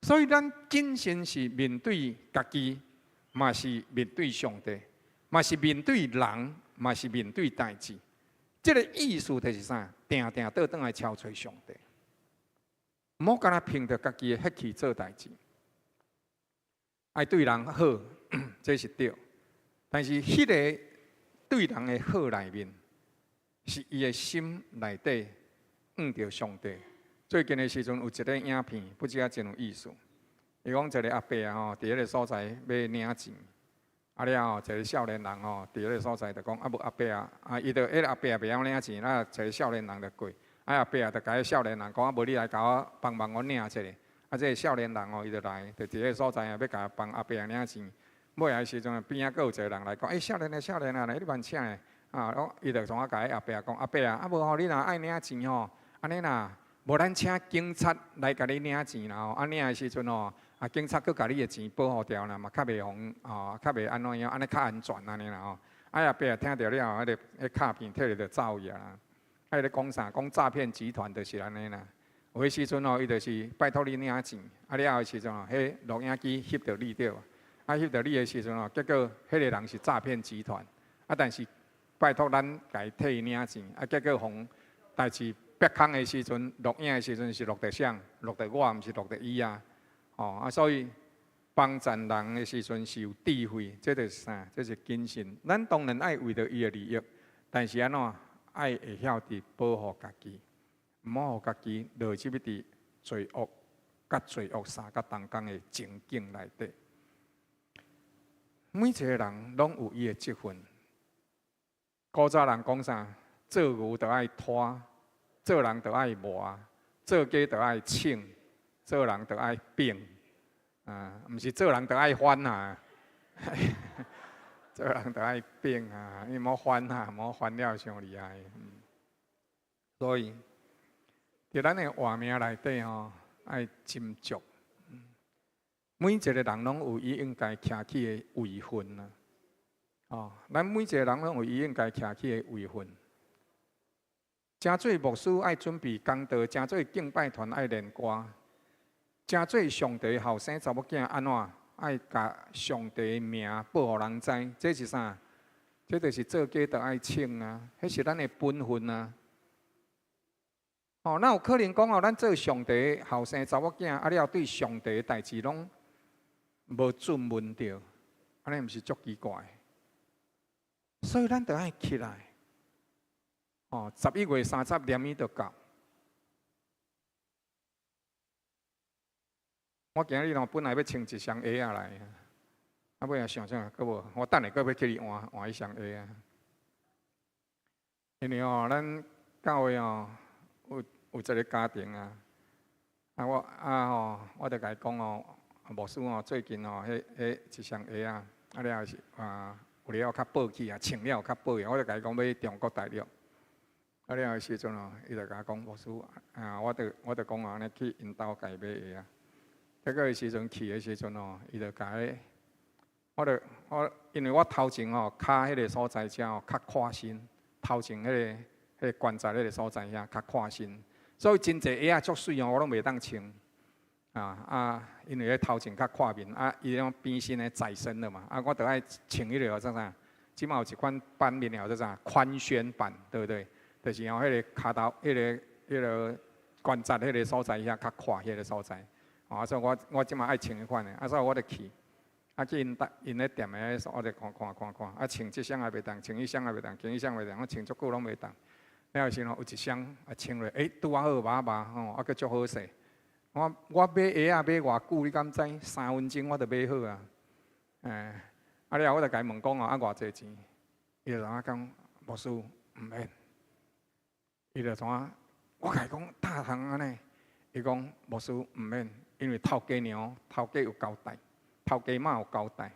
所以咱謹慎是面對家己，嘛是面對上帝，嘛是面對人，嘛是面對代誌。這个意思就是啥？定定倒轉來敲揣上帝，毋好干焦憑著家己的血氣做代誌。愛對人好，這是對。但是彼个對人的好內面，是伊的心內底向著上帝。最近的時陣有一个影片，不知影真有意思。伊講一个阿伯啊吼，佇彼个所在欲領錢，啊了後一个少年人吼，佇彼个所在就講啊無阿伯啊，啊伊就彼个阿伯袂曉領錢，啊一个少年人就過，啊阿伯啊就共彼少年人講啊無你來共我幫忙我領一下，啊這个少年人吼伊就來，就佇彼个所在啊欲共幫阿伯啊領錢，尾仔的時陣邊仔閣有一个人來講，欸少年的少年啊，來你慢請的，啊，伊就創啊共彼阿伯講，阿伯啊，啊無吼你若愛領錢吼，按呢啦，無咱請警察來共你領錢啦吼，啊領的時陣吼，啊警察閣共你的錢保護牢啦，嘛較袂予吼，較袂按怎樣，按呢較安全按呢啦吼。啊阿伯聽著了後，彼个彼卡片摕著就走去啊啦。啊伊咧講啥？講詐騙集團就是按呢啦。有的時陣吼，伊就是拜託你領錢，啊了的時陣吼，彼錄影機翕著你對無？啊翕著你的時陣吼，結果彼个人是詐騙集團，啊但是拜託咱共伊替伊領錢，啊結果予代誌煏空的時陣，錄影的時陣是錄著誰？錄著我，毋是錄著伊啊！哦啊，所以幫贊人的時陣是有智慧，這就是啥？這是謹慎。咱當然愛為著伊的利益，但是按怎愛會曉佇保護家己，毋好予家己落入去佇罪惡佮罪惡相佮同工的情景內底。每一个人攏有伊的職分。古早人講啥？做牛著愛拖，做人著愛磨，做雞著愛衝，做人著愛變。啊，毋是做人著愛翻啊，做人著愛變啊，你毋好翻啊，毋好翻了傷厲害。所以，佇咱的活命內底吼，愛斟酌。每一個人攏有伊應該徛起的位份啊！哦，咱每一個人攏有伊應該徛起的位份。誠濟牧師愛準備講道，誠濟敬拜團愛練歌，誠濟上帝後生查某囝按怎愛共上帝名報予人知？這是啥？這就是做家著愛穿啊！彼是咱的本分啊！哦，哪有可能講哦？咱做上帝後生查某囝，啊了對上帝的代誌攏無注問著，按呢毋是足奇怪？所以咱著愛起來。哦，11月30連伊就到。我今日本來欲穿一雙鞋仔來，啊尾仔想想，閣無，我等下閣欲去你換換彼雙鞋仔。因為哦，咱教會哦，有一個家庭啊，啊我啊吼，我就共伊講哦，牧師哦，最近哦，彼彼一雙鞋仔，啊了是啊，有了較薄去啊，穿了較薄去，我就共伊講欲中國大陸。啊了的時陣哦，伊就共我講牧師啊，我就講按呢去𪜶兜共伊買鞋仔。結果的時陣去的時陣哦，伊就共彼，我就我因為我頭前哦，跤彼個所在遮哦較闊身，頭前彼個關節彼個所在遐較闊身，所以真濟鞋仔足媠哦，我攏袂當穿。啊啊，因為彼頭前較闊面，啊，伊種變身的窄身了嘛，啊，我著愛穿彼個叫做啥？這馬有一款版面叫做啥？寬楦版，對不對？就是哦，彼個跤頭，彼個關節彼個所在遐較闊，彼個所在。啊，所以我我這馬愛穿彼款的，啊，所以我就去，啊去𪜶𪜶咧店的，我就看看看看，啊穿這雙也袂當，穿彼雙也袂當，穿彼雙袂當，我穿足久攏袂當。了後時吼有一雙啊穿落，欸拄仔好肉肉吼，啊閣足好勢。我我買鞋仔買偌久，你敢知？3分鐘我就買好啊。欸，啊了後我就共伊問講哦，啊偌濟錢？伊就怎講，牧師毋免。伊就怎？我共伊講大通按呢？伊講牧師毋免，因為頭家娘頭家有交代，頭家媽有交代，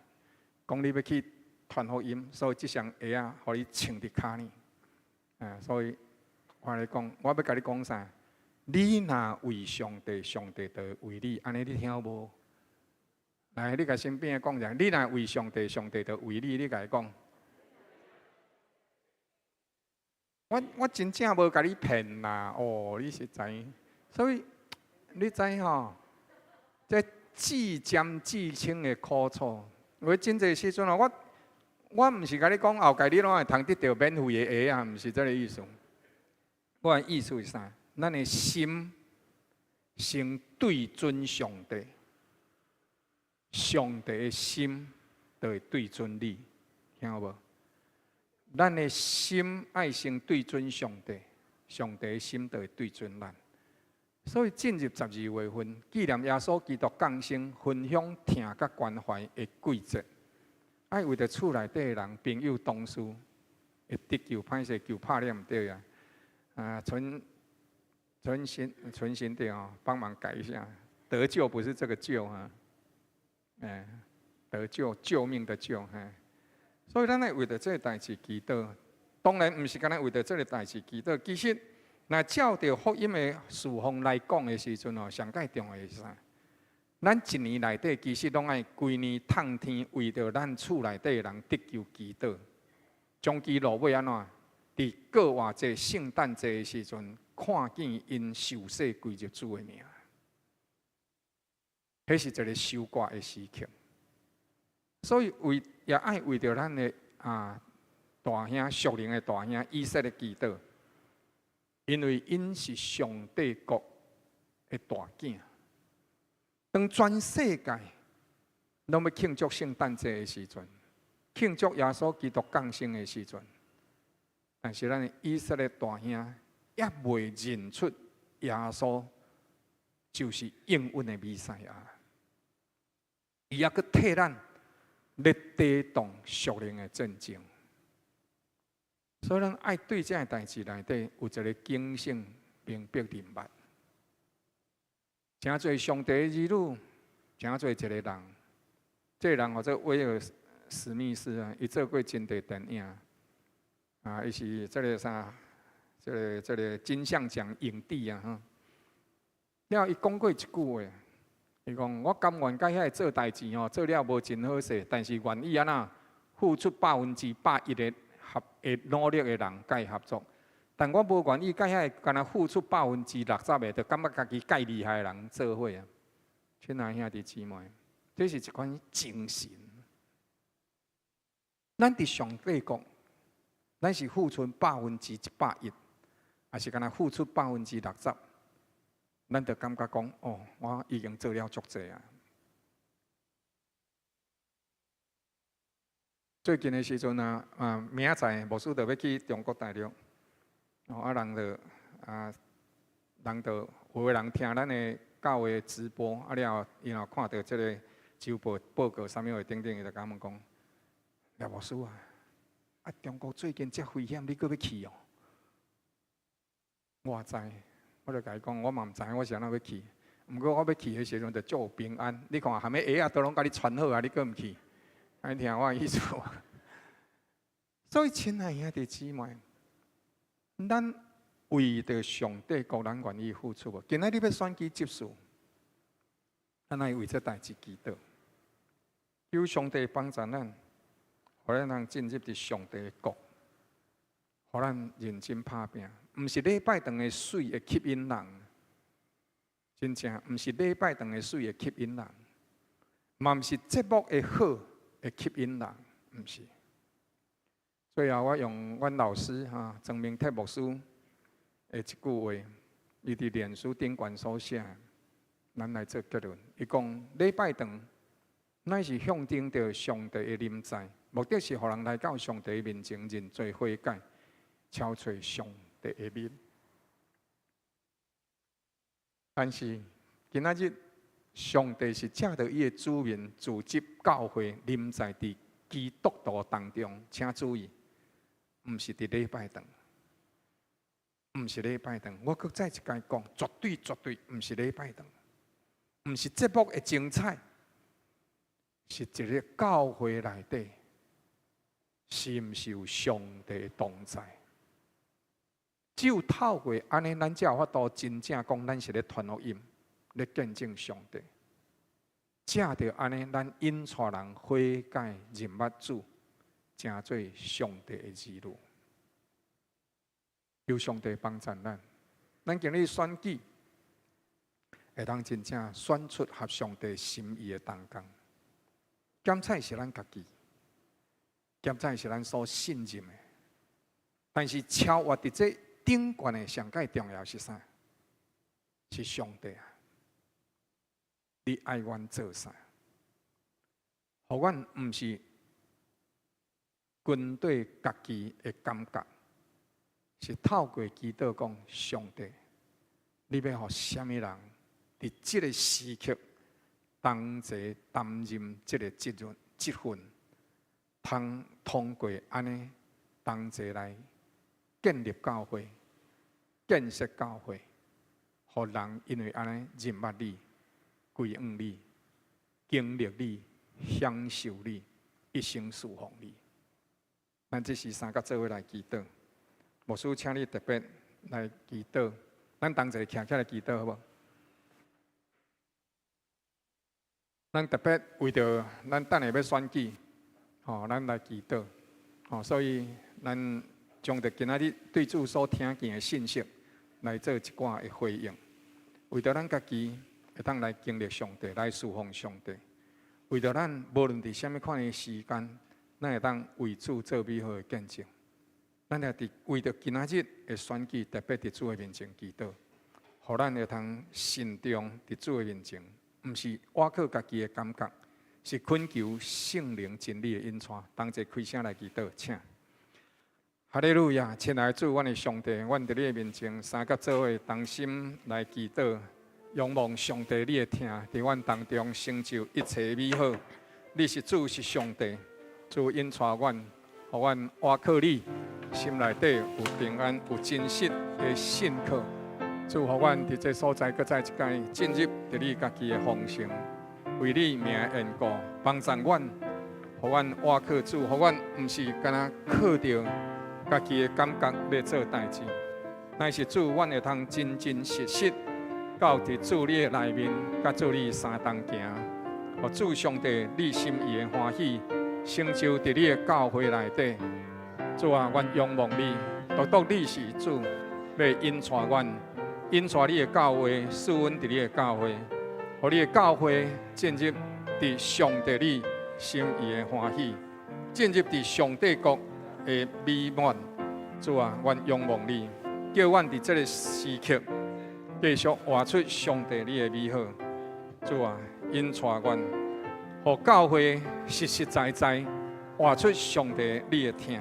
講你欲去傳福音，所以這雙鞋仔予你穿佇跤呢。欸，所以我共你講，我欲共你講啥？你若為上帝，上帝就為你，按呢你聽無？來，你共身邊的講者，你若為上帝，上帝就為你，你共伊講。我我真正無共你騙啦，哦，你實在，所以你知吼？這至賤至輕的苦楚，有真濟時陣哦，我我毋是共你講後蓋你攏會通得著免費的鞋仔，毋是這个意思。我的意思是啥？咱的心先對準上帝，上帝的心就會對準你，聽有無？咱的心愛先對準上帝，上帝的心就會對準咱。所以進入12月份，紀念耶穌基督降生，分享疼佮關懷的季節，愛為著厝內底的人、朋友、同事會得救，歹勢救拍了毋對啊！啊，存存心存心對哦，幫忙改一下，得救不是這個救啊，欸，得救救命的救，嘿。所以咱愛為著這个代誌祈禱，當然毋是干焦為著這个代誌祈禱，其實若照著福音的事奉來講的時陣哦，上蓋重要的是啥？咱一年內底其實攏愛規年透天為著咱厝內底的人得救祈禱，終其落尾按怎？佇過活節、聖誕節的時陣，看見𪜶受洗歸入主的名，彼是一个收割的時刻。所以為也愛為著咱的啊大兄屬靈的大兄以色列祈禱，因為𪜶是上帝國的大囝。當全世界攏欲慶祝聖誕節的時陣，慶祝耶穌基督降生的時陣，但是咱的以色列大兄猶未認出耶穌就是應允的彌賽亞，伊猶閣替咱咧發動屬靈的戰爭，所以咱愛對這个代誌內底有一个警醒、明白、認捌。誠濟上帝的兒女，誠濟一个人，這个人號做威爾史密斯啊，伊做過真濟電影，啊，伊是這个啥，這個金像獎影帝啊，哈。了伊講過一句話，伊講我甘願佮遐个做代誌吼，做了無真好勢，但是願意按怎付出100%的合會努力的人佮伊合作，但我無願意佮遐個干焦付出60%的，就感覺家己蓋厲害的人做伙啊。親愛兄弟姊妹，這是一款精神。咱佇上帝國，咱是付出101%，抑是干焦付出60%？咱就感覺講，哦，我已經做了足濟啊。最近的時陣啊，明仔載牧師就欲去中國大陸，哦，啊人就啊，人就有的人聽咱的教會直播，啊了後，伊若看著這个週報報告啥物話等等，伊就共問講：廖牧師啊，啊中國最近遮危險，你閣欲去哦？我知，我就共伊講，我嘛毋知影我是按怎欲去。毋過我欲去的時陣就足有平安。你看，啥物鞋仔都攏共你穿好啊，你閣毋去？你聽我的意思無？所以，親愛兄弟姊妹，咱為著上帝國，咱願意付出無？今仔日欲選舉執事，咱愛為這代誌祈禱，求上帝幫助咱，予咱通進入佇上帝的國，予咱認真拍拚。毋是禮拜堂的媠會吸引人，真正毋是禮拜堂的媠會吸引人，嘛毋是節目的好會吸引人，毋是。最後，我用阮老師哈曾明鐵牧師的一句話，伊佇臉書頂懸所寫，咱來做結論。伊講禮拜堂乃是象徵著上帝的臨在，目的是予人來到上帝面前認罪悔改，朝揣上帝的面。但是今仔日，上帝是藉著伊的子民組織教會臨在佇基督徒當中，請注意，毋是佇禮拜堂，毋是禮拜堂。我閣再一擺講，絕對絕對毋是禮拜堂，毋是節目的精彩，是一个教會內底，是毋是有上帝的同在？只有透過按呢，咱才有法度真正講，咱是咧傳福音，咧見證上帝。藉著按呢，咱引帶人悔改認捌主，成做上帝的兒女。求上帝幫助咱，咱今日選舉會當真正選出合上帝心意的同工。檢採是咱家己，檢採是咱所信任的，但是超越佇這頂懸的上蓋重要是啥？是上帝啊！你愛阮做啥？予阮毋是根據家己的感覺，是透過祈禱講上帝，你欲予啥物人佇這个時刻同齊擔任這个責任、職份，通通過按呢同齊來建立教會、建設教會，予人因為按呢認捌你、歸向你、經歷你、享受你、一生侍奉你。咱這時三佮做伙來祈禱，牧師請你特別來祈禱，咱同齊徛起來祈禱好無？咱特別為著咱等下欲選舉，吼，咱來祈禱，吼，所以咱將著今仔日對主所聽見的信息來做一寡的回應，為著咱家己會當來經歷上帝，來侍奉上帝，為著咱無論佇啥物款的時間，咱會當為主做美好的見證。咱也佇為著今仔日的選舉，特別佇主的面前祈禱，予咱會通慎重佇主的面前，毋是倚靠家己的感覺，是懇求聖靈真理的引帶。同齊開聲來祈禱，請。哈利路亞，親愛的主，阮的上帝，阮佇你的面前三佮做伙同心來祈禱，仰望上帝你的疼，佇阮當中成就一切美好。你是主，是上帝，主引帶阮，予阮倚靠你，心內底有平安，有真實的信靠。主，予阮佇這所在，閣再一擺進入佇你家己的豐盛，為你名的緣故，幫助阮，予阮倚靠主，予阮毋是干焦靠著家己的感覺咧做代誌，乃是主，阮會通真真實實到佇主你的內面，佮主你相同行。予主上帝，你心意的歡喜，成就佇你的教會內底。主啊，阮仰望你，獨獨你是主，欲引帶阮，引帶你的教會，賜阮佇你的教會，予你的教會進入佇上帝你心意的歡喜，進入佇上帝國的美滿。主啊，阮仰望你，叫阮佇這个時刻繼續活出上帝你的美好。主啊，引帶阮，予教會實實在在活出上帝你的疼。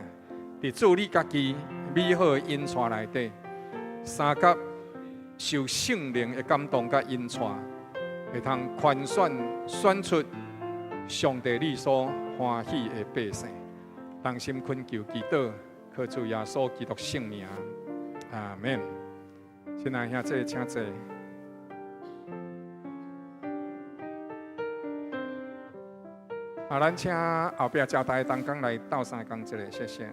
佇主你家己美好的引帶內底，相佮受聖靈的感動佮引帶，會通寬選選出上帝你所歡喜的百姓。同心懇求祈禱，靠主耶穌基督聖名，阿門。親愛兄弟，請坐。啊，咱請後壁交代同工來鬥相共一下，謝謝。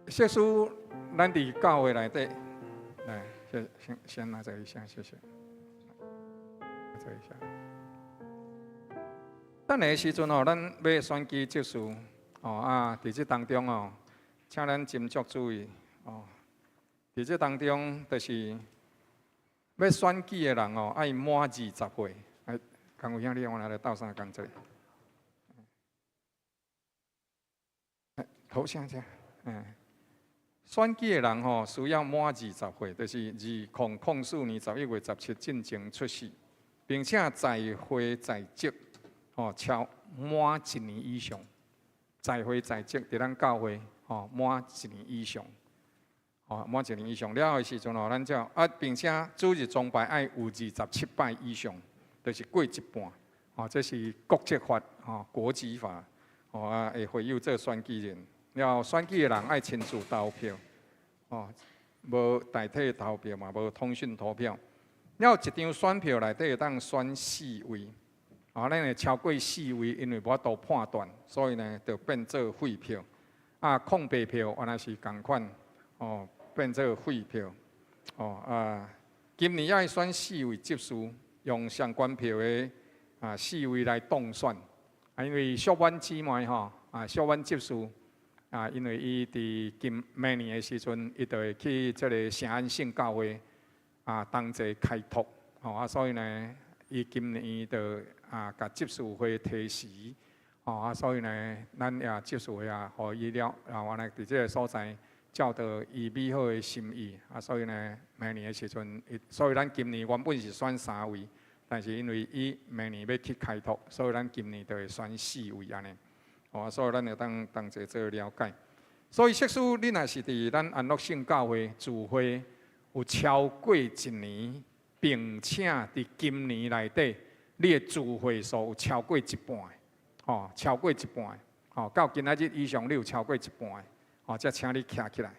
釋書，咱佇教會內底，來，先先先拿這一下，謝謝。拿這一下。等下時陣吼，咱欲選舉執事，哦啊，佇這當中哦，請咱斟酌注意哦。佇這當中，就是欲選舉的人哦，愛滿二十歲。來，江有兄，你我來鬥相共一下。頭先這，嗯。選舉的人吼，需要滿二十歲，就是2004年11月17進前出世，並且在會在職，吼超滿一年以上，在會在職佇咱教會，吼滿一年以上，吼滿一年以上了的時陣吼，咱才啊，並且主日崇拜愛有27擺以上，就是過一半，吼這是國籍法，吼國籍法，吼啊會會有做選舉人。了後選舉的人愛親自投票，哦，無代替投票嘛，無通訊投票。了後一張選票內底會當選四位，啊，咱會超過四位，因為無法度判斷，所以呢，就變做廢票。啊，空白票原來是仝款，哦，變做廢票。哦啊，今年愛選四位執事，用相關票的啊四位來當選。啊，因為淑婉姊妹吼，啊，淑婉執事。啊，因為伊佇今明年的時陣，伊就會去這个聖安聖教會啊，同齊開拓，吼啊，所以呢，伊今年就啊，共執事會提辭，吼啊，所以呢，咱也執事會也予伊了，啊，原來佇這个所在照著伊美好的心意，啊，所以呢，明年的時陣，所以咱今年原本是選三位，但是因為伊明年欲去開拓，所以咱今年就會選四位按呢。哦，所以咱會當同齊做了解。所以，釋書你若是佇咱安樂聖教會聚會有超過一年，並且佇今年內底，你的聚會數有超過一半，吼，超過一半，吼，到今仔日以上，你有超過一半，吼，才請你徛起來，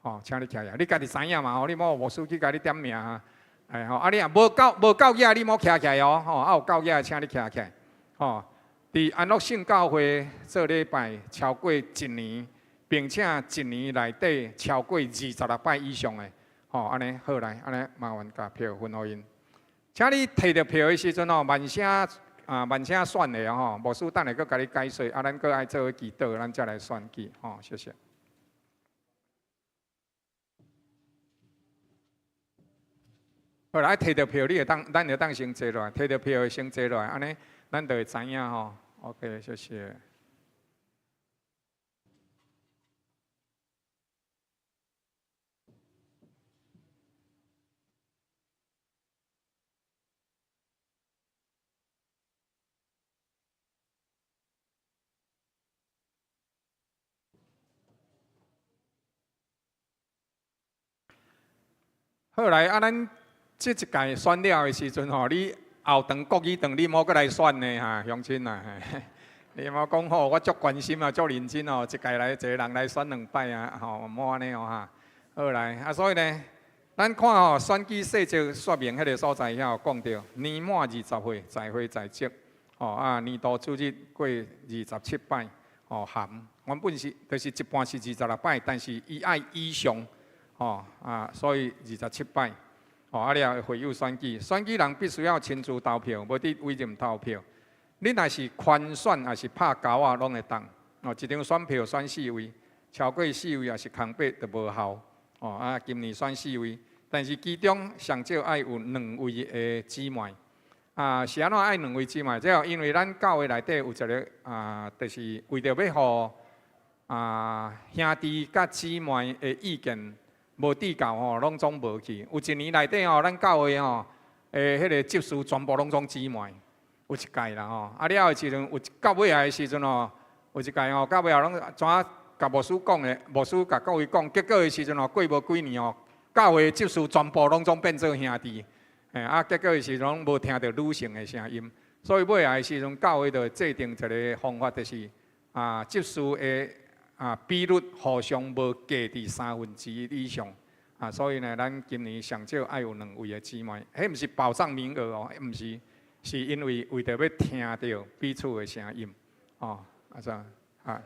吼，請你徛起來。你家己知影嘛？吼，你莫牧師去共你點名啊，哎吼，啊你若無夠無夠額，你莫徛起來哦，吼，啊有夠額，請你徛起來，吼。佇安樂聖教會做禮拜超過一年，並且一年內底超過26擺以上的，吼，按呢好來，按呢麻煩共票分予𪜶。請你提著票的時陣吼，慢聲啊，慢聲選的吼，牧師等下閣共你解說，啊，咱閣愛做祈禱，咱才來選舉，吼，謝謝。好來，提著票，你會當，咱會當先坐落來，提著票的先坐落來，按呢，咱就會知影吼。OK，謝謝。好來，啊，咱這一屆選了的時陣吼，你後堂國語堂你莫閣來選呢哈，鄉親啊，你莫講吼，我足關心啊，足認真哦，一屆來一個人來選兩擺啊，吼，莫按呢哦哈。好來，啊，所以呢，咱看吼選舉細則說明彼个所在遐有講著，年滿二十歲，在會在職，吼啊，年度主日過27擺，哦含。原本是就是一半是26擺，但是伊愛以上，吼啊，所以27擺。吼啊了會友選舉，選舉人必須要親自投票，無得委任投票。你若是權選，抑是拍勾仔，攏會當。哦，一張選票選四位，超過四位抑是空白就無效。哦啊，今年選四位，但是其中上少愛有兩位的姊妹。啊，是按怎愛兩位姊妹？這因為咱教會內底有一個啊，就是為著欲予啊兄弟佮姊妹的意見無計較吼，攏總無去。有一年內底吼，咱教會吼的彼個執事全部攏總姊妹，有一屆啦吼。啊了後的時陣，有到尾仔的時陣吼，有一屆吼，到尾仔攏怎共牧師講的，牧師共各位講，結果的時陣吼，過無幾年吼，教會執事全部攏總變做兄弟。嘿啊，結果的時陣攏無聽著女性的聲音，所以尾仔的時陣，教會就制定一個方法，就是啊執事的啊比率互相無低佇1/3以上。啊，所以呢，咱今年上少愛有兩位的姊妹，彼毋是保障名額哦，毋是，是因為為著欲聽著彼此的聲音，哦，啊啥啊？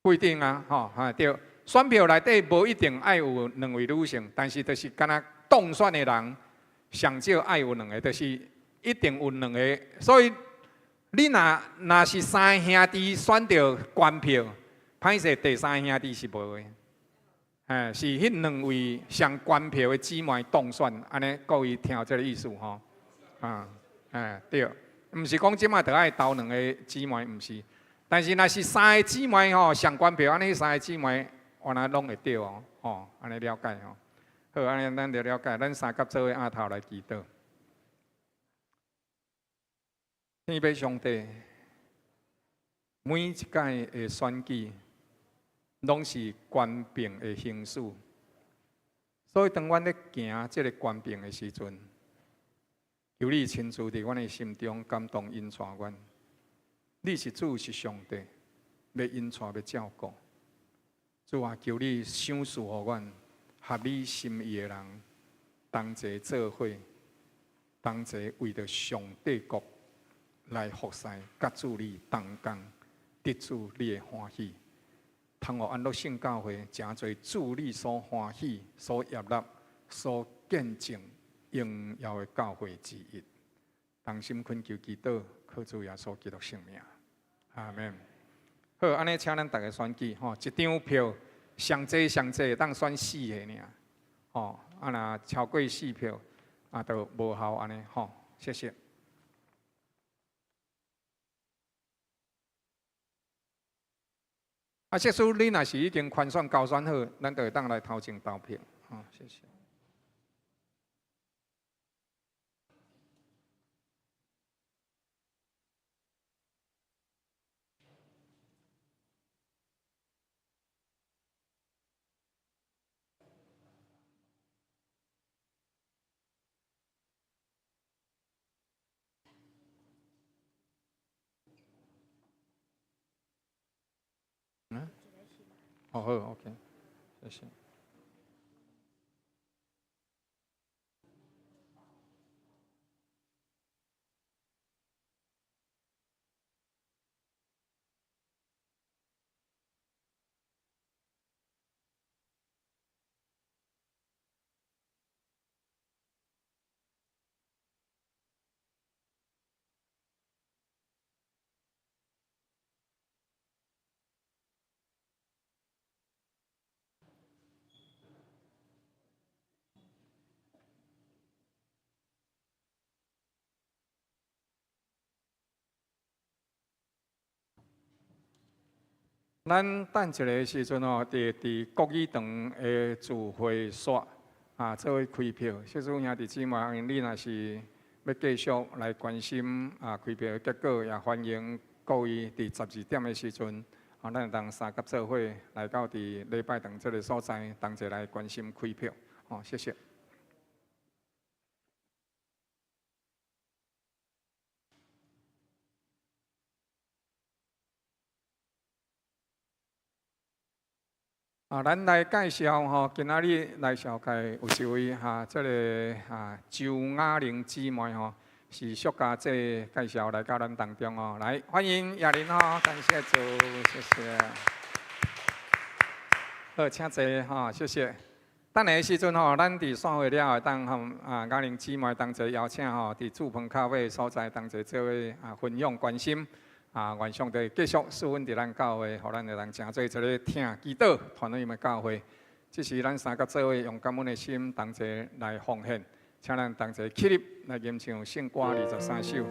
不一定啊，吼，哈對。選票內底無一定愛有兩位女性，但是就是敢若當選的人上少愛有兩個，就是一定有兩個。所以你若若是三兄弟選著懸票，歹勢第三兄弟是無的，嘿，是彼兩位上懸票的姊妹當選，按呢各位聽有這个意思吼？啊，嘿，對，毋是講這擺著愛投兩个姊妹，毋是。但是若是三个姊妹吼上懸票，按呢三个姊妹原來攏會對哦，吼，按呢了解吼。好，按呢咱就了解，咱三甲做伙阿頭來祈禱。天父上帝，每一屆的選舉攏是權柄的行使，所以當阮咧行這个權柄的時陣，求你親自佇阮的心中感動引帶阮。你是主，是上帝，欲引帶，欲照顧。主啊，求你賞賜予阮合你心意的人，同齊做伙，同齊為著上帝國來服侍，佮主你同工，得主你的歡喜。通予安樂聖教會誠濟主你所歡喜、所悅納、所見證榮耀的教會之一。同心懇求祈禱，靠主耶穌基督聖名，阿們。好，按呢請咱逐家選舉吼，一張票上濟上濟會當選四个爾，吼，啊若超過四票，啊就無效按呢吼，謝謝。啊，即使你若是已經權選勾選好，咱就會當來頭前投票，吼，謝謝。嗯，哦好，OK，謝謝。咱等一下時陣吼，佇佇國語堂的聚會所啊，做伙開票。小組兄弟姊妹，你若是欲繼續來關心啊開票的結果，也歡迎各位佇12點的時陣，啊，咱會當三甲做伙來到佇禮拜堂這个所在，同齊來關心開票。好，謝謝。啊，咱來介紹吼，今仔日來紹介有一位哈，這个啊周雅玲姊妹吼，是祝家姐介紹來到咱當中哦，來歡迎雅玲吼，感謝主，謝謝。好，請坐吼，謝謝。等下時陣吼，咱佇散會了後，當和雅玲姊妹同齊邀請吼，佇祝朋咖啡的所在同齊做伙分享關心。願上帝繼續賜恩佇咱教會，予咱會當成做一个疼祈禱傳福音的教會。這是咱三個做伙用感恩的心同齊來奉獻，請咱同齊起立來吟唱聖歌23首。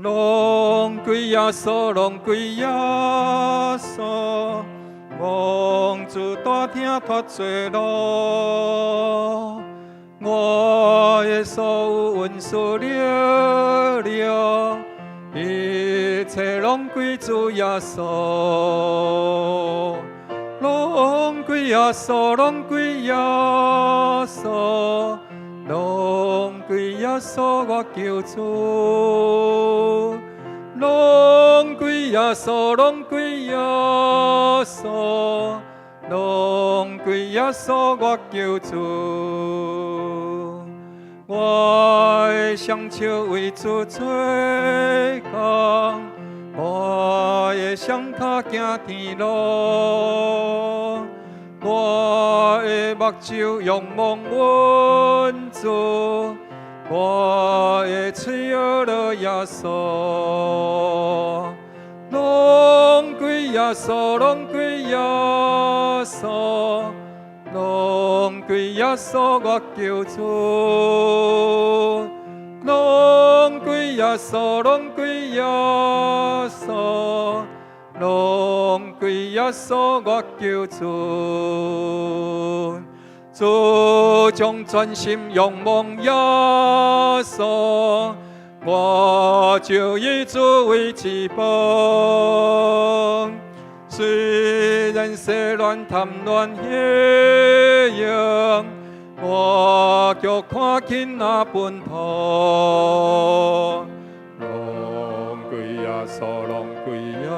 攏歸耶穌，攏歸耶穌，王主大疼脫罪路，我的所有恩賜力量，一切攏歸主耶穌，攏歸耶穌，攏歸耶穌，攏歸耶穌我救主，攏歸耶穌，攏歸耶穌，攏歸耶穌我救主。我的雙手為主做工，我的雙跤行天路，我的目睭仰望阮主，我的喙學了耶穌，攏歸耶穌，攏歸耶穌，攏歸耶穌我救主，攏歸耶穌，攏歸耶穌，攏歸耶穌我救主。主將專心仰望耶穌，我就以主為至寶。雖然世亂貪亂行，我卻看輕那奔途。攏歸耶穌，攏歸耶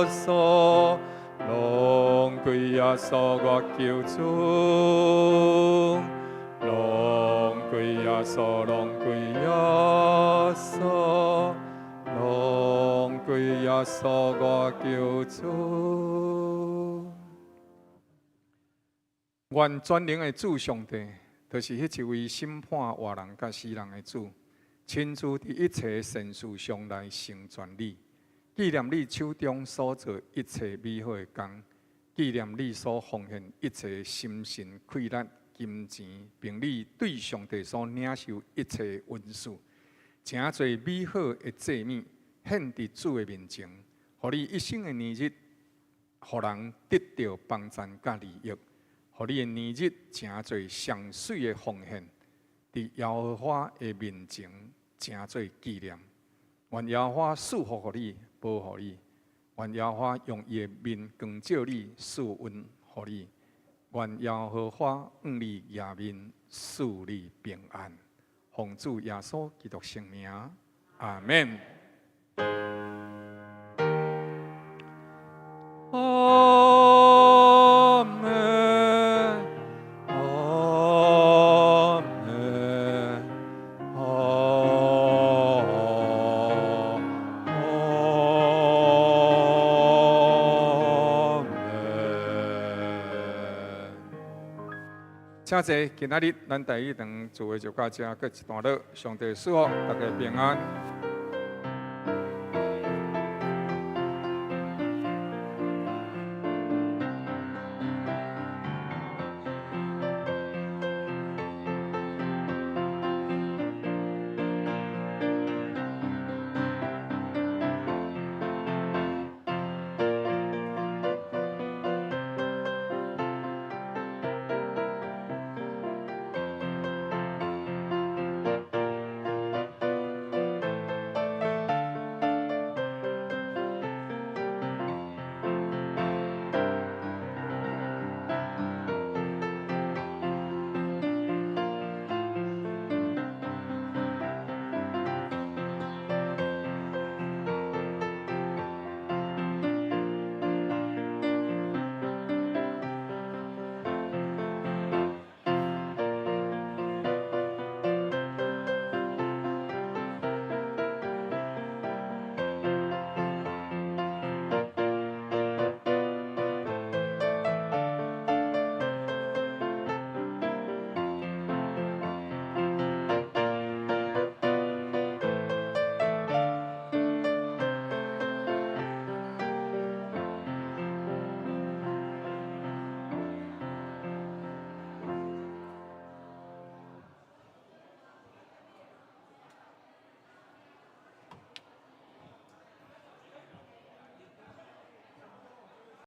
穌，攏歸耶穌我救主。攏歸耶穌，攏歸耶穌，攏歸耶穌我救主。願全能的主上帝，就是彼一位審判活人佮死人的主，親自佇一切善事上來成全你，紀念你手中所做一切美好的工，紀念你所奉獻一切心神氣力、金錢，並你對上帝所領受一切恩賜，成做美好的祭物，獻佇主的面前，予你一生的年日，予人得著幫贊佮利益，予你的年日成做上媠的奉獻，佇耶和華的面前成做紀念。願耶和華賜福予你，保護你；願耶和華用伊的面光照你，賜恩予你；願耶和華向你仰面，賜你平安。奉主耶穌基督聖名，阿們。阿們，阿們，阿們。請坐，今仔日咱台語堂聚會就到這，閣一段落。上帝賜福，大家平安。